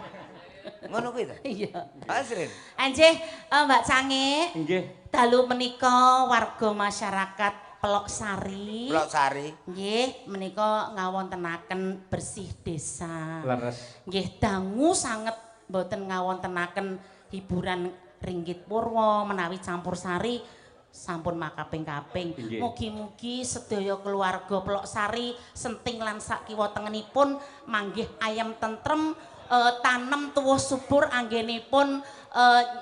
S1: Ngono kuwi ta?
S3: Iya.
S1: Asrin.
S3: Anjih, Mbak Cange.
S2: Nggih.
S3: Dalu menika warga masyarakat Pelok Sari.
S1: Pelok Sari.
S3: Nggih, menika ngawontenaken bersih desa.
S2: Leres.
S3: Nggih, dangu sanget mboten ngawontenaken hiburan ringgit purwa menawi campur sari sampun makaping-kaping. Mugi-mugi sedaya keluarga Ploksari senting lan sakiwa tengenipun manggih ayem tentrem, tanem tuwuh subur anggenipun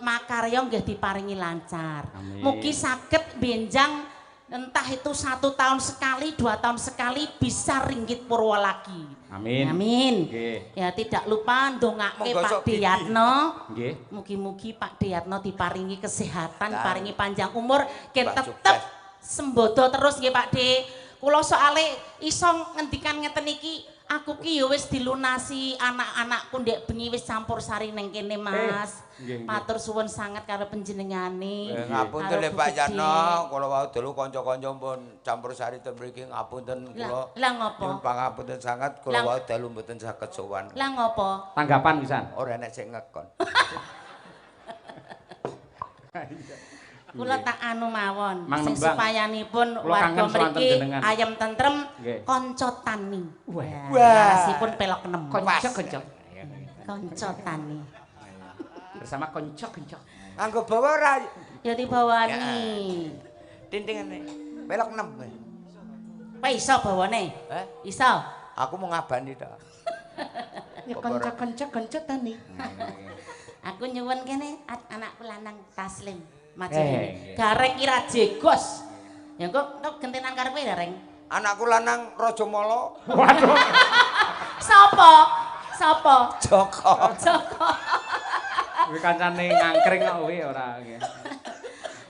S3: makarya nggih diparingi lancar. Mugi saged benjang entah itu 1 tahun sekali, 2 tahun sekali bisa ringgit purwa lagi.
S2: Amin.
S3: Amin.
S2: Nggih.
S3: Ya tidak lupa ndongake Pak Diyatno.
S2: Nggih.
S3: Mugi-mugi Pak Diyatno diparingi kesehatan, diparingi panjang umur, gen tetep sembodo terus nggih Pak D. Kula soale iso ngendikan ngeten iki, aku ki ya wis dilunasi anak-anakku ndek bengi wis campur sari ning kene Mas. Matur suwun sanget karo panjenengane.
S1: Ngapunten lho Pak Yatno, kula wau dalu kanca-kanca pun campur sari ten mriki ngapunten kula.
S3: Lah ngopo?
S1: Nyuwun pangapunten sanget kula wau dalu mboten saged sowan.
S3: Lah ngopo?
S2: Tanggapan pisan.
S1: Ora enek sing ngekon.
S3: Kula tak anu mawon sing supayanipun warga mriki ayem tentrem kanca tani.
S2: Wah.
S3: Larasipun pelok 6.
S2: Kanca-kanca.
S3: Kanca tani.
S2: Bersama kanca-kanca.
S1: Anggo bawa ora?
S3: Ya dibawani.
S1: Tintingane. Pelok 6.
S3: Kowe iso bawane?
S1: Heh?
S3: Iso.
S1: Aku mau ngabani ta.
S2: Ya kanca-kanca kanca tani.
S3: Aku nyuwun kene anakku lanang Taslim. Maju ini. Gareng ira jegos. Ya kok gentenan karo kowe Gareng.
S1: Anakku lanang Raja Mala.
S2: Waduh.
S3: Sapa? Sapa?
S1: Joko.
S3: Joko.
S2: Kuwi kancane ngangkring kok kuwi ora nggih.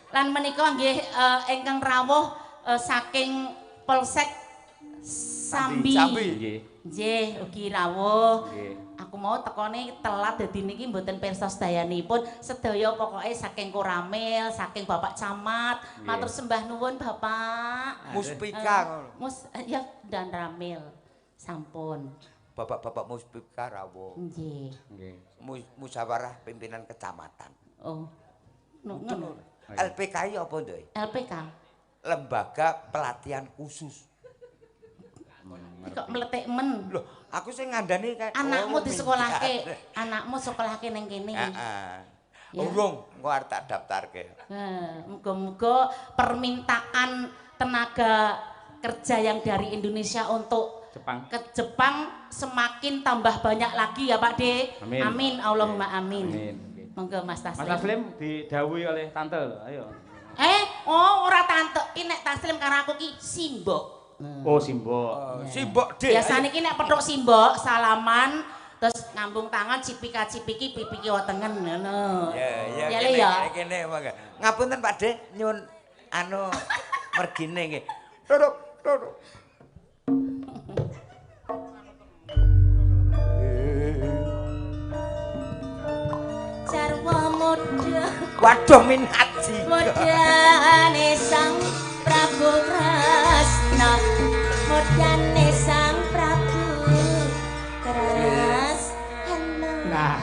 S3: Lan menika nggih ingkang rawuh saking Polsek Sambi.
S1: Nggih.
S3: Nggih, ugi rawuh.
S2: Nggih.
S3: Aku mau tekone telat dadi niki mboten pirsa sedayanipun sedaya pokoke saking Koramil, saking Bapak Camat, matur sembah nuwun Bapak.
S1: Muspika ngono.
S3: Mus ya dan Ramil. Sampun.
S1: Bapak-bapak Muspika rawuh.
S3: Nggih.
S2: Nggih.
S1: Musyawarah pimpinan kecamatan.
S3: Oh. Ngono.
S1: LPKI apa nduk?
S3: LPK.
S1: Lembaga Pelatihan Khusus.
S3: Kok meletek men.
S1: Loh, aku sing ngandani kae.
S3: Anakmu disekolahke, anakmu sekolahke ning kene.
S1: Heeh. Urung, engko arep tak daftarke.
S3: Heeh, muga-muga permintaan tenaga kerja yang dari Indonesia untuk
S2: Jepang.
S3: Ke Jepang semakin tambah banyak lagi ya Pak D.
S2: Amin.
S3: Amin, Allahumma amin.
S2: Amin.
S3: Monggo Mas Taslim.
S2: Mas Taslim didhawuhi oleh tante lho, ayo.
S3: Oh ora tante, ki nek Taslim karo aku ki simbok.
S2: Oh, simbok.
S1: Simbok D.
S3: Biasane ki nek petuk simbok, salaman, terus ngambung tangan cipika-cipiki pipi kiwa tengen ngono.
S1: Ya, ya, kene monggo. Ngapunten Pak D, nyuwun anu mergine nggih. Duduk, duduk.
S5: Jarwa muda.
S1: Waduh minat jiga.
S5: Mudane Sang Prabu Kresna. Mudane Sang Prabu Kresna.
S2: Nah.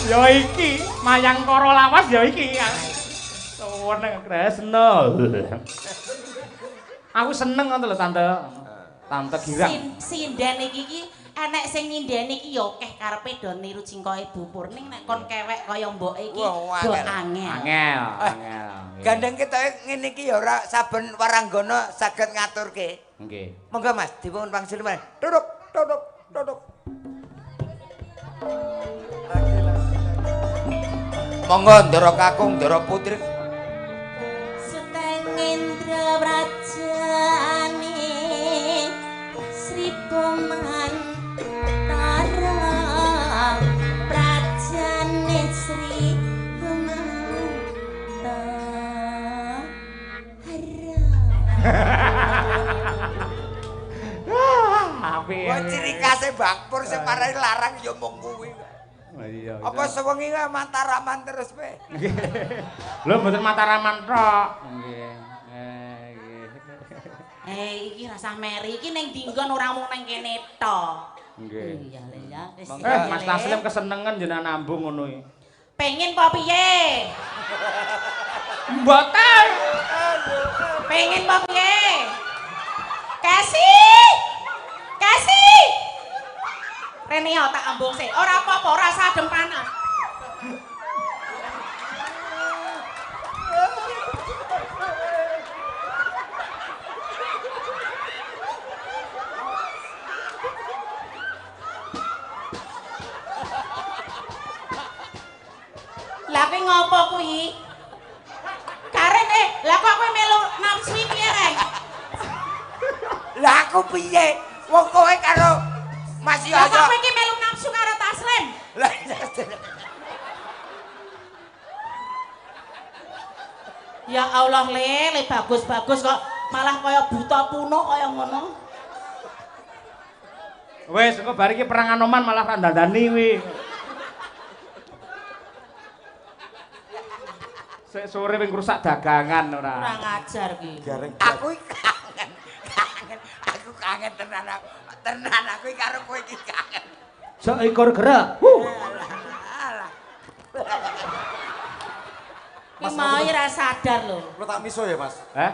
S2: Ya iki Mayangkara lawas ya iki. Seneng Kresna. Aku seneng ngono lho tante. Tante girang.
S3: Sinden iki iki enek sing nyindeni iki ya akeh karepe do niru cingkoke Bu Purning nek kon kewek kaya mboke iki do angel.
S2: Angel, angel.
S1: Gandeng ketoke ngene iki ya ora saben waranggana saged ngaturke.
S2: Nggih.
S1: Monggo Mas, dipun wangsul Mas. Duduk, duduk, duduk. Monggo Ndara Kakung, Ndara Putri.
S5: Suteng Indra Brajane Sri Pemantara Prajane Sri Pemantara.
S2: Apik.
S1: Wah ciri khase Bakpur sing parai larang ya mung kuwi.
S2: Iya.
S1: Apa sewengi Mataraman terus pe?
S2: Lho mboten Mataraman tok. Nggih. Nggih.
S3: Iki rasah meri iki ning dinggon ora mung ning kene tok.
S2: Nggih.
S3: Iya lho ya.
S2: Mas Taslim kesenengen jenengan nambung ngono iki.
S3: Pengen apa piye?
S2: Mboten.
S3: Pengen apa piye? Kasih. Kasih. Rene yo tak ambung sik. Ora apa-apa, ora usah adem panas. Lah kowe ngopo kuwi? Karen lah kok kowe melu nafsu piye, Reng?
S1: Lah aku piye? Wong kowe karo Mas Yoyo.
S3: Lah kok kowe iki melu nafsu karo Taslim?
S1: Lah
S3: ya Allah le, bagus-bagus kok malah kaya buta punuk kaya ngono.
S2: Wis, engko bar iki perang Anoman malah ra dandani kuwi. Sek sore wing rusak dagangan ora.
S3: Kurang ajar ki.
S1: Aku kangen. Kangen. Aku kangen tenan aku. Tenan aku karo kowe iki kangen.
S2: Seekor gerak. Huh.
S1: Alah.
S3: Mas mau ora sadar lho.
S7: Lo tak miso ya, Mas?
S2: Heh?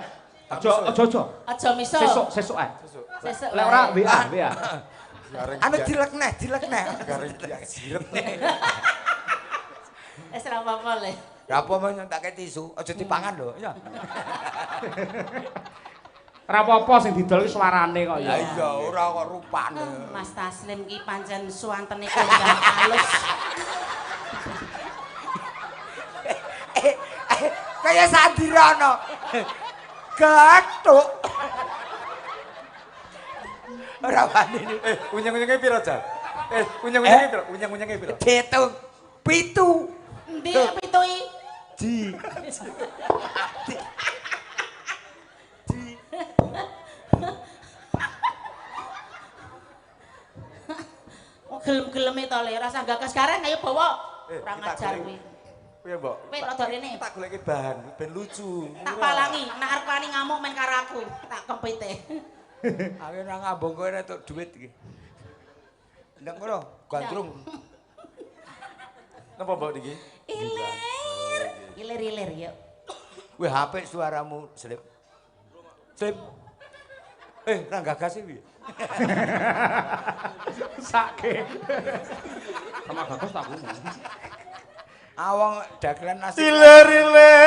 S2: Aja aja aja.
S3: Aja miso.
S2: Sesuk sesuk ae.
S7: Sesuk.
S3: Sesuk.
S2: Lek ora WA, WA.
S1: Anu dilek neh, dilek neh.
S7: Garing jiret.
S3: Wis ora apa-apa le.
S1: Lah apa mau nyontake tisu, aja dipangan lho. Ya.
S2: Ora apa-apa sing didol ki suarane kok ya.
S1: Lah iya, ora kok rupane.
S3: Mas Taslim ki pancen suwantene kondang alus.
S1: Kaya Sandirono. Gathuk. Ora wani.
S7: Unyeng-unyenge piro, Jan? Unyeng-unyenge piro? Unyeng-unyenge piro?
S1: Diitung 7.
S3: Endi 7 iki?
S1: Ji. Ji.
S3: Oh gelem-geleme to le, rasa gagas kareng ayo bawa. Kurang ajar kuwi.
S7: Piye, Mbok?
S3: Kowe rada rene.
S7: Tak goleki bahan ben lucu.
S3: Tak palangi, nek arep wani ngamuk men karo aku, tak kempite.
S1: Aku ora ngambung kowe entuk dhuwit iki. Ndang kono, gandrung.
S7: Napa Mbok niki?
S3: Ilir. Ilir-ilir yuk.
S1: Wih, apik suaramu, Slip. Slip. Ra gagas iki piye?
S2: Sake. Sama gagas tak ngono.
S1: Awong dagelan nasi.
S7: Ilir-ilir.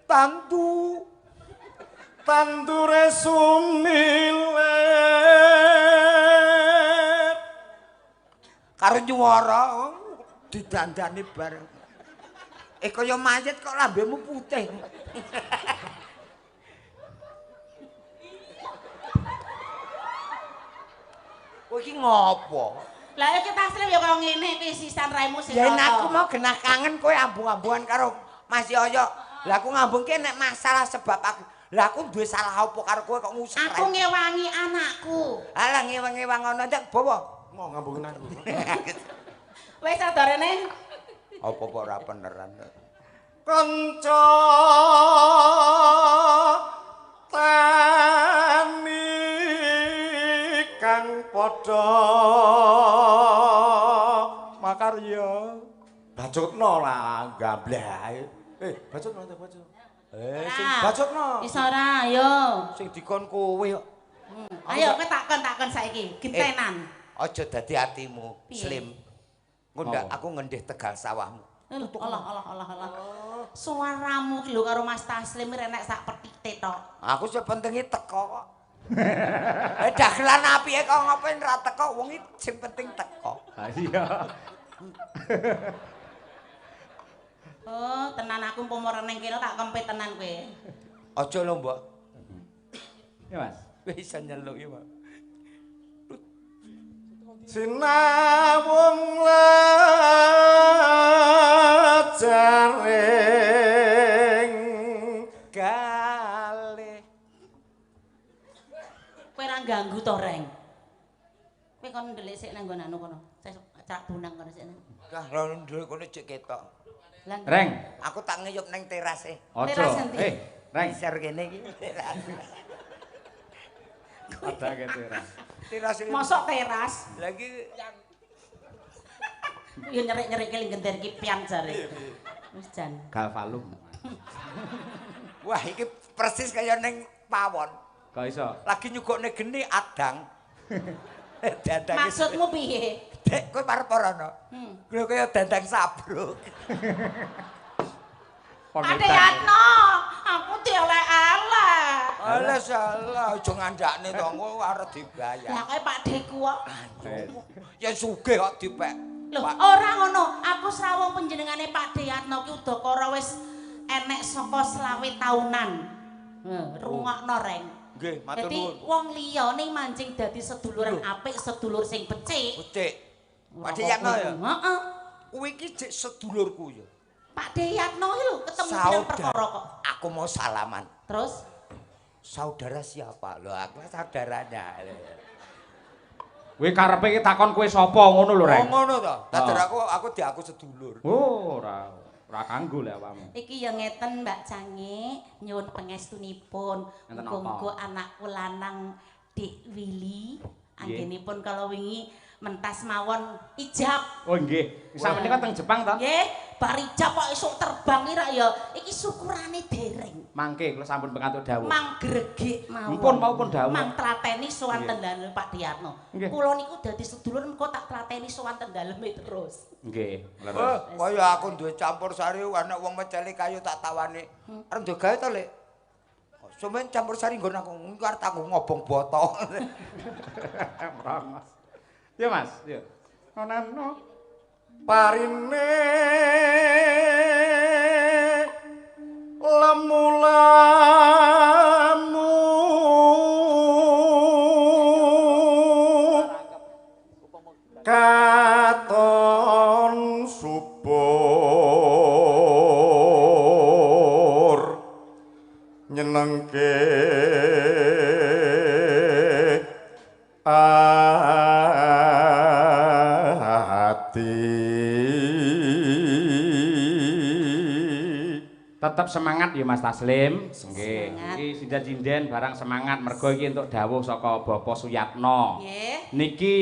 S1: Tantu.
S7: Tandure sumilir.
S1: Karo nyuwara didandani bareng. Kaya mayit kok lambemu putih. Kowe iki ngopo?
S3: Lah iki Taslim ya kaya ngene iki sisan raimu sing
S1: Yen aku mau genah kangen kowe ambung-ambungan karo Mas Yoyo. Lah aku ngambungke nek masalah sebab aku. Lah aku duwe salah apa karo kowe kok ngusir.
S3: Aku ngewangi anakku.
S1: Alah ngewang-ngewang ngono ndak bawa.
S7: Mau ngambungin aku.
S3: Wis sadarene.
S1: Apa-apa ora beneran.
S7: Kanca tani kang padha makarya. Bacutno lah gambleh. Bacutno ta bacut.
S1: Sing
S7: bacutno.
S3: Iso ora ayo.
S1: Sing dikon kowe kok.
S3: Ayo kowe takon-takon saiki, gentenan.
S1: Aja dadi atimu, Slim. Engko ndak aku ngendih tegal sawahmu.
S3: Allah Allah Allah Allah. Suaramu ki lho karo Mas Taslim renek sak petite tok.
S1: Aku sing pentinge teko kok. Dagelan apike kok ngopo ora teko, wong iki sing penting teko.
S2: Ha iya.
S3: Oh, tenan aku umpama reneng kene tak kempit tenan kowe.
S1: Aja lho, Mbok.
S2: Ya, Mas.
S1: Wis iso nyeluk iki, Pak.
S7: Sinawung lajaring
S1: galih.
S3: Kowe ora ganggu to, Reng? Kowe kon ndelik sik nang nggon anu kono. Cak bunang kono sik.
S1: Lah lho ndelik kono cek ketok.
S2: Reng,
S1: aku tak ngeyup nang teras e.
S2: Teras endi? Reng,
S1: isor kene iki. Teras.
S2: Ada ke teras.
S1: Teras iki.
S3: Mosok teras?
S1: Lah iki
S3: ya nyerik-nyerik keling gender iki pian jare. Wis jan.
S2: Galvalum.
S1: Wah, iki persis kaya ning pawon.
S2: Kok iso?
S1: Lagi nyugokne geni adang. Dandang.
S3: Maksudmu piye?
S1: Dek, kowe parep ora ono. Kowe kaya dandang sabruk.
S3: Pak Yatno, aku dielek-elek.
S1: Alah salah, aja ngandakne to, engko arep dibayar.
S3: Lah kowe Pak Deku kok.
S1: Ya sugih kok dipek.
S3: Lho, ora ngono. Aku srawung panjenengane Pak Yatno ki udakara wis enek saka 25 taunan. Heh, rungokno Reng.
S1: Nggih, matur
S3: Dadi
S1: nuwun.
S3: wong liyane mancing dadi seduluran apik, sedulur sing becik.
S1: Becik. Pak Yatno ya?
S3: Heeh.
S1: Kuwi iki jek sedulurku ya.
S3: Pak Yatno iki lho ketemu pirang perkara kok.
S1: Aku mau salaman.
S3: Terus
S1: saudara siapa? Lho, aku saudaranya.
S2: Kowe karepe iki takon kowe sapa ngono lho, Reng.
S1: Oh, ngono to. Tak aku diaku sedulur.
S2: Oh, ora kanggo lek awakmu.
S3: Iki ya ngeten Mbak Cange, nyuwun pangestunipun. Muga-muga anakku lanang Dik Willy anggenipun kala wingi mentas mawon ijab.
S2: Oh nggih. Sakmenika teng Jepang to?
S3: Nggih, bar ijab kok esuk terbang iki rak ya. Iki syukurane dereng.
S2: Mangke kula sampun pengantuk dawuh.
S3: Mang gregek mawon.
S2: Mpun mau pun dawuh.
S3: Mang tlateni sowan ten dalem Pak Diyatno. Kula niku dadi sedulur engko tak tlateni sowan ten daleme terus.
S2: Nggih,
S1: leres. Kaya aku duwe campur sari ana wong meceli kayu tak tawani. Arep duwe gawe to, Lek? Sampeyan campur sari nggon aku engko arep tak ngobong boto.
S2: Mas. Ya Mas, ya. Onano
S7: parine lemu-lemu katon subur nyenengke
S2: Tetap semangat ya Mas Taslim. Nggih. Iki sinden-sinden barang semangat mergo iki entuk dawuh saka Bapak Suyatno.
S3: Nggih.
S2: Niki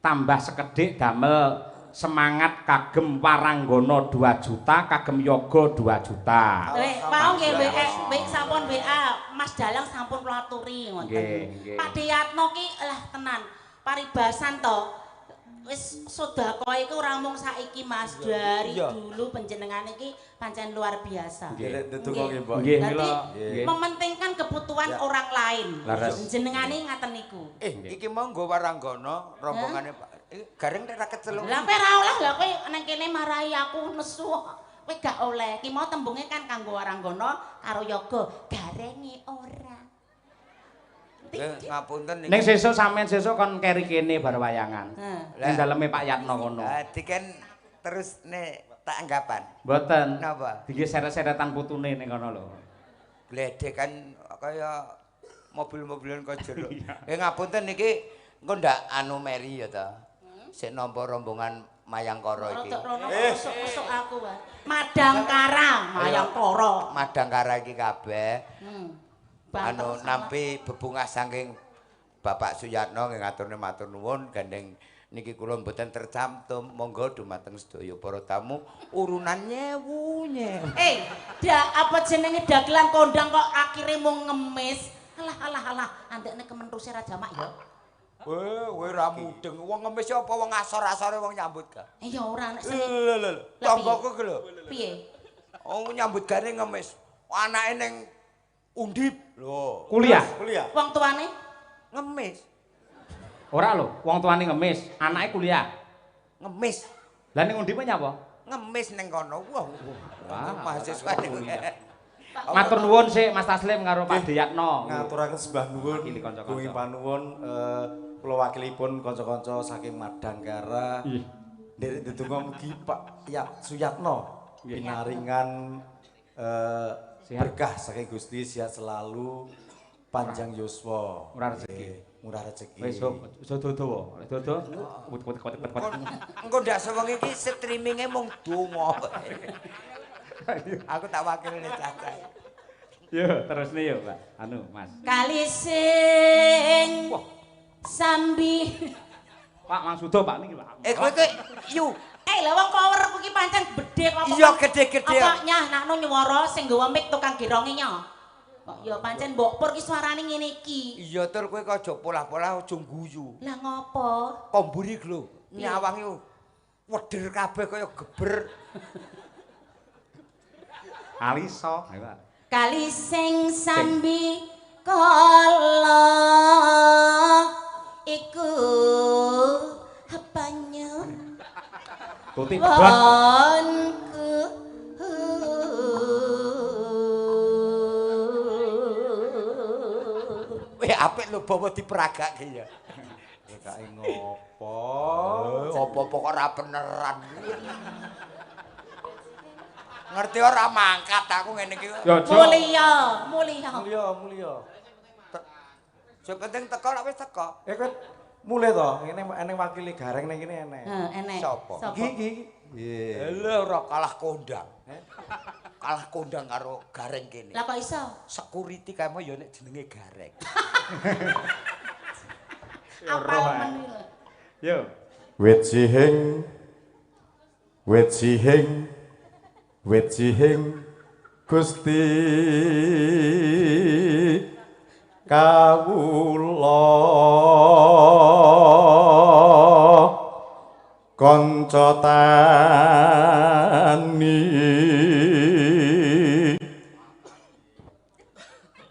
S2: tambah sekedhik damel semangat kagem Waranggana 2 juta, kagem yoga 2 juta.
S3: Weh, mau nggih WA sampun WA Mas Dalang sampun kula aturi ngoten. Pak Diyatno ki lah tenan paribasan to. Wis sedekah iku ora mung saiki Mas, dari dulu penjenengane iki pancen luar biasa.
S7: Nggih, ndedonga nggih, Mbok.
S2: Nggih, mila
S3: mementingkan kebutuhan orang lain. Jenengane ngaten niku.
S1: Iki mau nggo Waranggana rombongane Pak. Gareng ora keceluk.
S3: Lah kowe ora oleh, lah kowe nang kene marahi aku nesu. Kowe gak oleh. Ki mau tembunge kan kanggo Waranggana karo yoga, garenge ora.
S1: Ngapunten
S2: niki. Ning sesuk sampean sesuk kon keri kene bar wayangan. Ning daleme Pak Yatno kono.
S1: Diken terus nek tak anggapan.
S2: Mboten.
S1: Napa?
S2: Dingge seret-seretan putune ning kono lho.
S1: Gledek kan kaya mobil-mobilan kaya jero. Ngapunten niki engko ndak anu meri ya ta. Sik nampa rombongan Mayangkara iki.
S3: Rodok rono mesuk-mesuk aku wae. Madangkara, Mayangkara.
S1: Madangkara iki kabeh. Anu nampi bebungah saking Bapak Suyatno nggih ngaturne matur nuwun gandeng niki kula mboten tercantum monggo dumateng sedaya para tamu urunan nyewu nyewu.
S3: Apa jenenge dagelan kondang kok akhire mung ngemis. Alah alah alah andekne kementhuse ra jamak ya.
S1: Kowe ora mudeng wong ngemis apa wong asor-asore wong nyambut gawe.
S3: Ya ora nek sing
S1: lho lho tanggoku ki lho.
S3: Piye?
S1: Wong nyambut gawe ngemis. Anake ning Undip lho.
S2: Kuliah.
S7: Kuliah.
S3: Wong tuane
S1: ngemis.
S2: Ora lho, wong tuane ngemis, anake kuliah.
S1: Ngemis.
S2: Lah ning Undip nyapa?
S1: Ngemis ning kono. Wah, mahasiswa niku.
S2: Matur nuwun sik Mas Taslim karo Pak Diyatno.
S7: Ngaturaken sembah nuwun. Gunging panuwun kula wakilipun kanca-kanca saking Madangkara. Nderek ndedonga mugi Pak Suyatno pinaringan berkah saking Gusti, sehat selalu, panjang yuswa,
S2: murah rezeki,
S7: murah rezeki.
S2: Wis dodo-dodo, dodo.
S1: Engko ndak sewengi iki streaminge mung donga. Aku tak wakilne cacah.
S2: Yo, terusne yo, Pak. Anu, Mas.
S3: Kali sing sambi.
S2: Pak Mangsudo, Pak niki, Pak.
S1: Kowe kowe yu.
S3: Lha wong power kuwi pancen gedhe kok.
S1: Iya, gedhe-gedhe.
S3: Apa nyah nakno nyuwara sing nggawa mic tukang gironge nya. Kok ya pancen Mbok Pur ki suarane ngene iki.
S1: Iya tur kowe kok aja polah-polah aja guyu.
S3: Lah ngopo?
S1: Komburi lho, nyawangi weder kabeh kaya geber.
S2: Alisa.
S3: Kali sing sambi kala iku banyu.
S2: Tuti pedhot.
S1: Weh apik lho bawa diperagake ya.
S7: Kake ngopo?
S1: Apa-apa kok ora beneran. Ngerti ora mangkat aku ngene iki.
S3: Mulya, mulya.
S7: Mulya, mulya.
S1: Sing penting teko lak wis teko.
S7: Eh kowe mulih to, ngene eneng wakile Gareng ning kene enek.
S3: Heeh, enek.
S1: Sapa?
S7: Iki iki.
S1: Piye? Lha ora kalah kondang. Kalah kondang karo Gareng kene.
S3: Lah kok iso?
S1: Security kae ya nek jenenge Gareng.
S3: Apal men lho.
S2: Yo.
S8: Wit sihing. Wit sihing. Wit sihing Gusti kawula kanca tani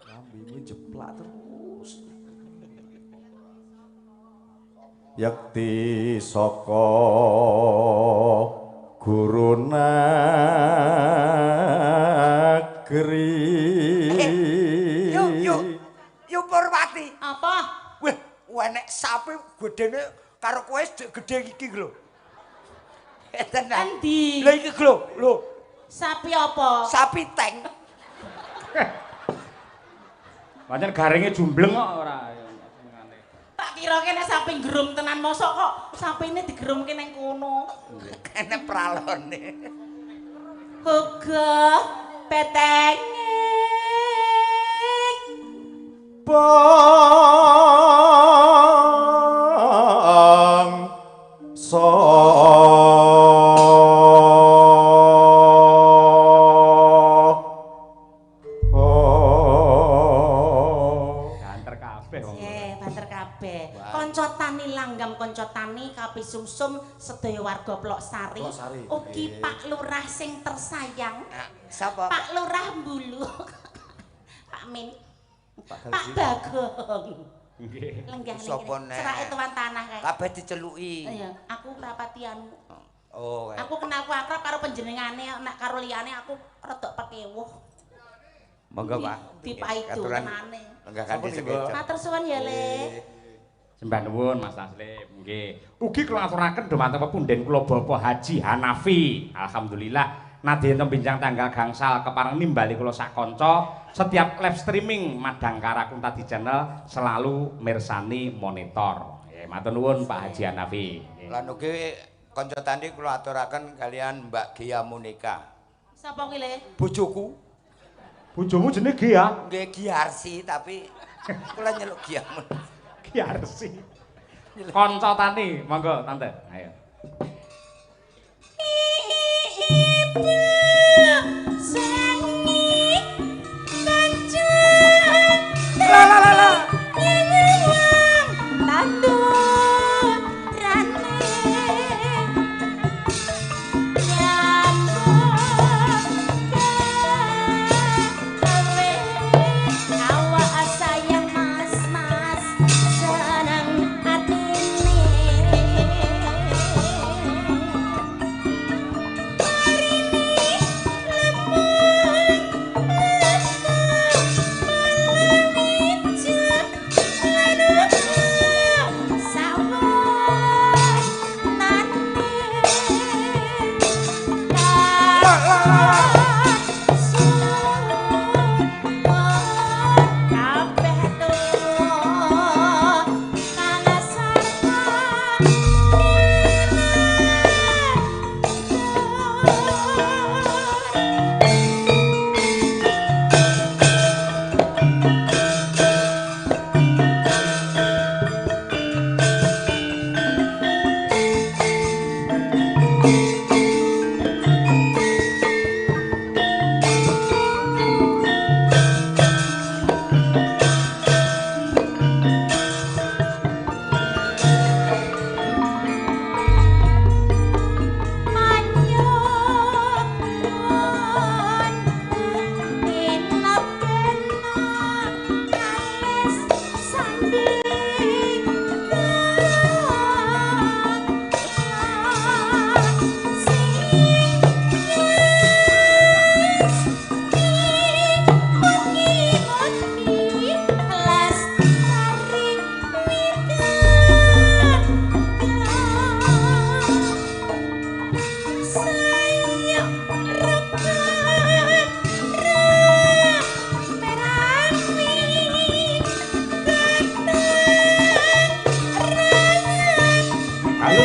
S7: lambene jeplak terus
S8: yakti saka guru nagri.
S1: Yuk yuk yuk Purwati.
S3: Apa?
S1: Weh, enek sapi gedene karo kowe gedhe iki lho. Tenan.
S3: Endi?
S1: Lha iki lho, lho.
S3: Sapi apa?
S1: Sapi tank.
S2: Pancen garenge jumbleng kok ora.
S3: Tak kira kene sapi nggerum tenan mosok kok sapine digerumke ning kono.
S1: Kene pralone.
S3: Uga petenge
S8: bangsa.
S2: Banter kabeh wong.
S3: Nggih, banter kabeh. Kanca tani langgam kanca tani kapisungsum sedaya warga Ploksari. Ugi Pak Lurah sing tersayang.
S1: Sapa?
S3: Pak Lurah Mbulu. Pak Min. Pak Bagong.
S2: Nggih.
S3: Lenggah ning cerake tuan tanah kae.
S1: Kabeh diceluki.
S3: Iya, aku rapati anu.
S1: Oh,
S3: aku kenal ku akrab karo panjenengane, nek karo liyane aku rada pekewuh.
S1: Monggo, Pak.
S3: Dipaidu tenane.
S1: Lenggah kanthi sekeca.
S3: Matur suwun ya, Le.
S2: Sembah nuwun Mas Taslim. Nggih. Ugi kula aturaken dhumateng pepunden kula Bapak Haji Hanafi. Alhamdulillah nadyan benjang tanggal gangsal kepareng nimbali kula sak kanca setiap live streaming Madangkara Kuntadi Channel selalu mirsani monitor. Nggih, matur nuwun Pak Haji Hanafi.
S1: Lan ugi kanca tani kula aturaken kalian Mbak Gia Monica.
S3: Sapa kuwi, Le?
S1: Bojoku.
S2: Bojomu jenenge Gia?
S1: Nggih, Giarsi tapi kula nyeluk Gia Monica.
S2: Giarsi. Kanca tani, monggo tante. Ayo.
S5: Ibu sangi kanca
S1: La la la la.
S5: Tandurane nyambut gawe awak sayang mas mas seneng atine.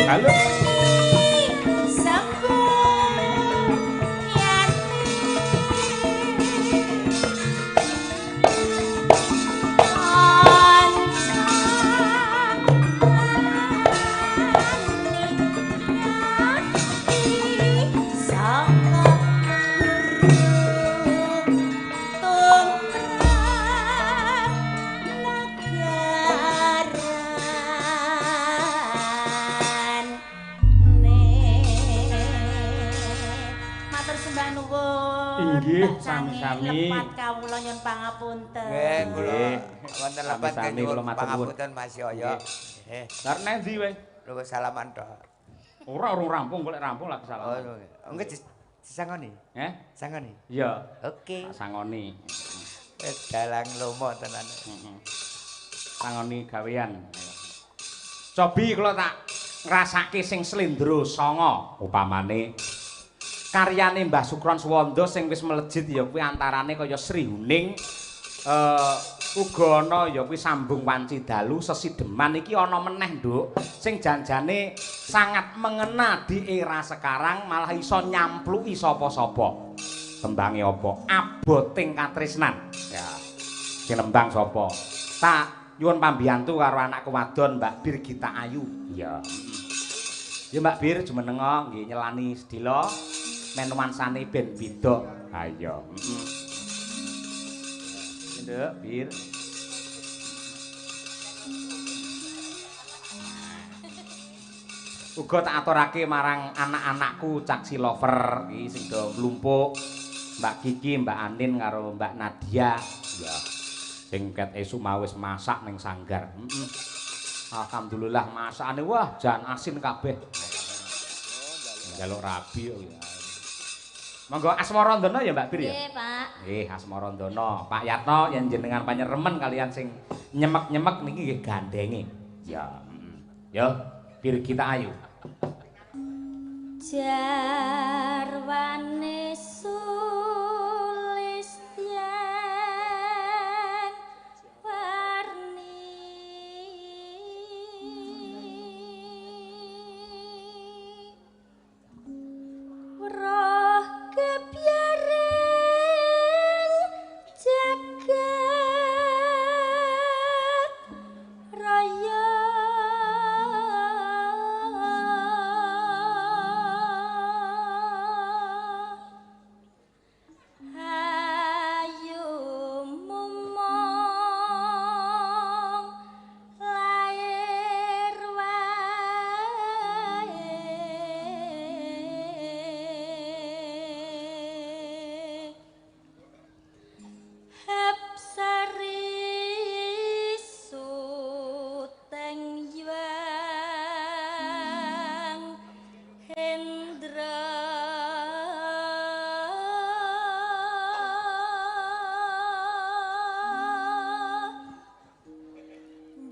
S2: Halo. Inggih, sami-sami.
S3: Lepat kawula nyuwun pangapunten.
S1: Nggih, kula wonten lepat nyuwun pangapunten Mas Yoyo. Nggih.
S2: Arep nang ndi kowe?
S1: Lho salaman tok.
S2: Ora urung rampung, golek rampung lagi salaman.
S1: Oh, nggih disangoni.
S2: Heh?
S1: Sangoni.
S2: Iya.
S1: Oke.
S2: Tak sangoni.
S1: Wis dalang lomo tenan.
S2: Heeh. Sangoni gawean. Cobi kula tak ngrasake sing slendro sanga upamane karyane Mbah Sukron Suwondo sing wis melejit ya kuwi antarane kaya Sri Huning, uga ana ya kuwi Sambung Wanci Dalu, Sesideman iki ana meneh, Nduk, sing janjane sangat mengena di era sekarang malah iso nyampluki sapa-sapa. Tembange apa? Aboting Katresnan. Ya. Sing nembang sapa? Tak nyuwun pambiyantu karo anakku wadon Mbak Birgita Ayu. Iya. Ya Mbak Bir jumenenga nggih nyelani sedhela men nuansane ben beda. Ha iya. Heeh. Nduk, Bir. Uga tak aturake marang anak-anakku Caksi Lover iki sing do mlumpuk, Mbak Kiki, Mbak Anin karo Mbak Nadia. Ya. Sing ket esuk mau wis masak ning sanggar. Heeh. Alhamdulillah masakane wah jan asin kabeh. Njaluk rabi kok ya. Monggo Asmarandana ya Mbak Bir ya?
S5: Nggih, Pak.
S2: Nggih, Asmarandana. Pak Yatno yen jenengan panyeremen kalian sing nyemek-nyemek niki nggih gandenge. Ya. Ya, Birgita Ayu.
S5: Jarwane Sulistyan warni roh kebyaring jagat raya hayu mumong lair wae Hapsari suteng yang Hendra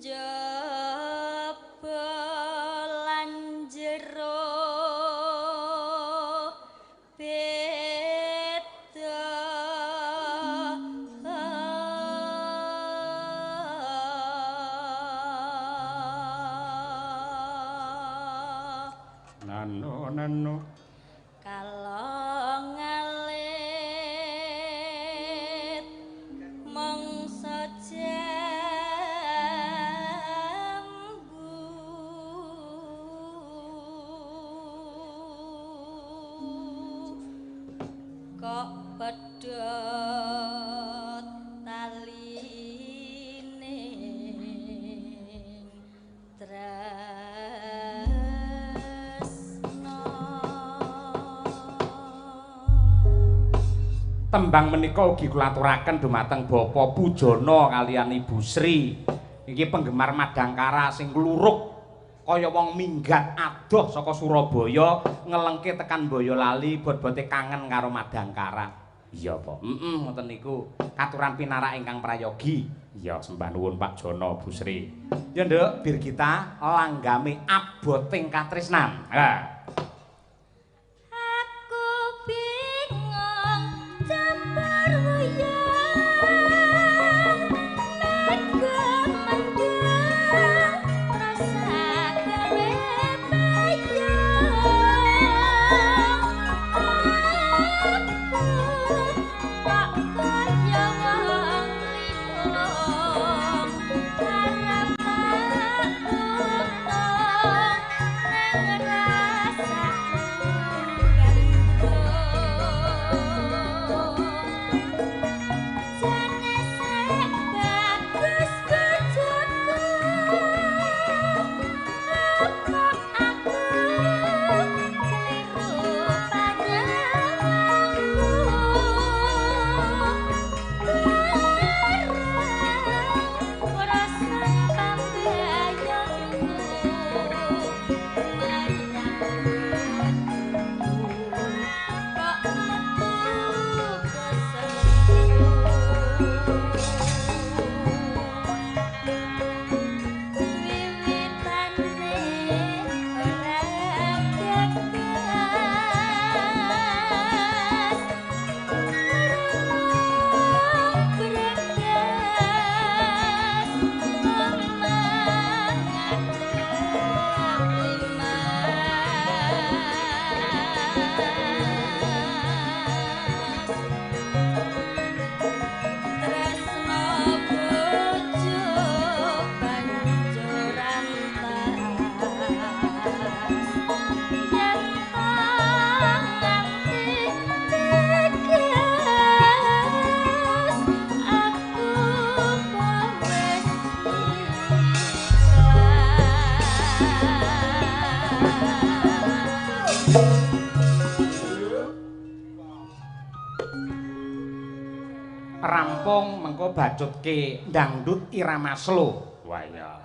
S5: jaba lan jero beda.
S2: Nano nano
S5: Kalong alit mangsa jambu kok pedhot taline tresna.
S2: Tembang menika ugi kula aturaken dumateng Bapak Pujono kaliyan Ibu Sri. Iki penggemar Madangkara sing ngluruk kaya wong minggat adoh saka Surabaya ngelengke tekan Boyolali bot-bote kangen karo Madangkara. Iya, Pak. Heeh, ngoten niku. Katuran pinarak ingkang prayogi. Iya, sembah nuwun Pak Jono, Bu Sri. Ya, Nduk, Birgita langgame aboting katresnan. Ha.
S5: Aku bingung campur wuyung mega mendung rasa gawe bayang.
S2: Mengko bacutke dangdut irama slow. Wah iya.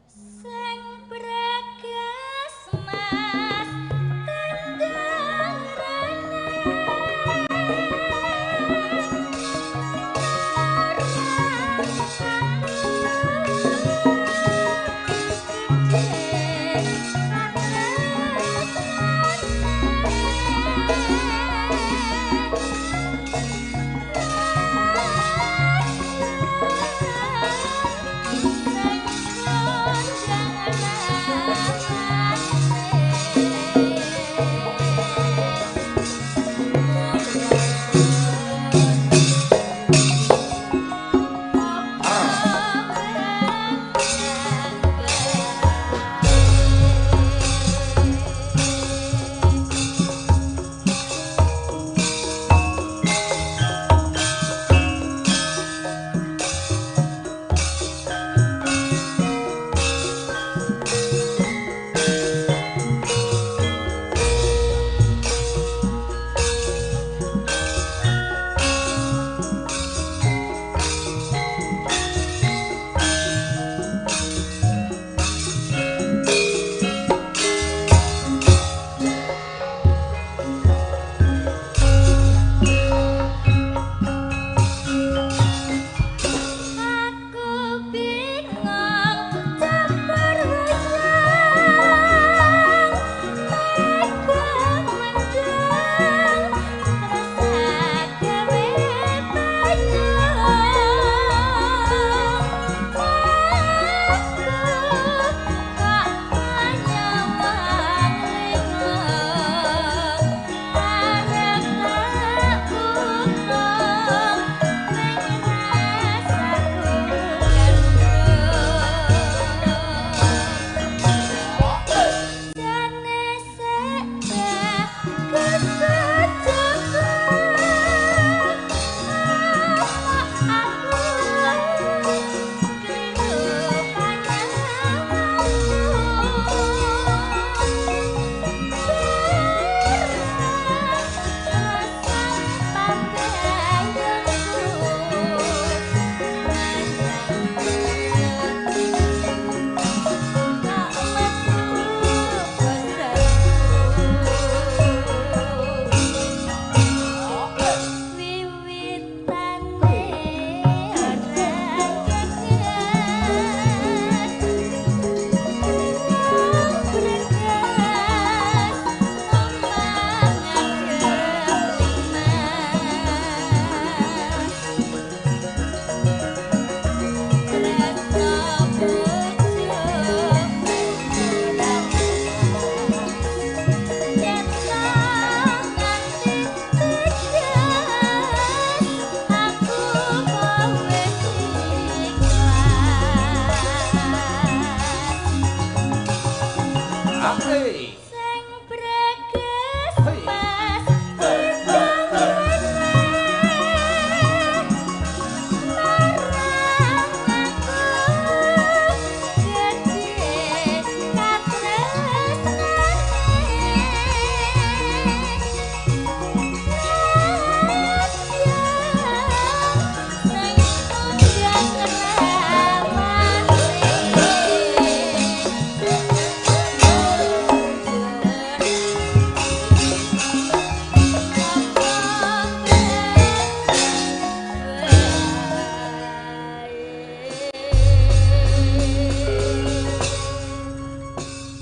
S5: Sing bregas mas tandang rene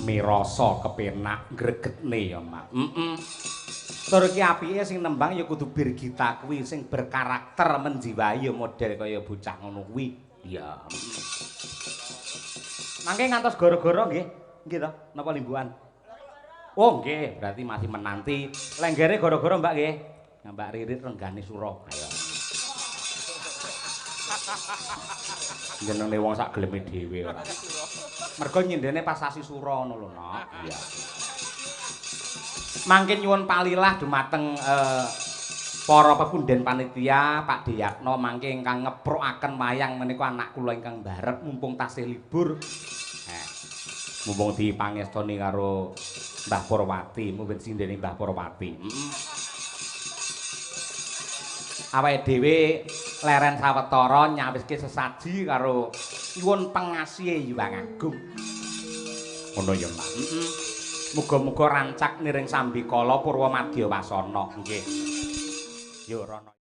S2: Mirasa kepenak gregetne ya, Mak. Heeh. Tur iki apike sing nembang ya kudu Birgita kuwi sing berkarakter menjiwai ya model kaya bocah ngono kuwi. Iya. Mangke ngantos goro-goro nggih. Nggih to, napa limbukan? Oh nggih, berarti masih menanti. Lenggere goro-goro Mbak nggih. Mbak Ririt Renggane Sura. Ayo. Jenenge wong sak geleme dhewe ora. Mergo nyindene pas sasi sura ngono lho, Nok. Iya. Mangke nyuwun palilah dumateng para pepunden panitia Pak Diyatno mangke ingkang ngeprokaken wayang menika anak kula ingkang barep mumpung tasih libur. Mumpung dipangestoni karo Mbah Purwati, mumpung sindene Mbah Purwati. Awake dhewe leren sawetara nyawiske sesaji karo nyuwun pengasihe Hyang Agung. Ngono ya, Mbak. Heeh. Muga-muga rancak niring sambikala purwa madya wasana. Nggih. Yo rono.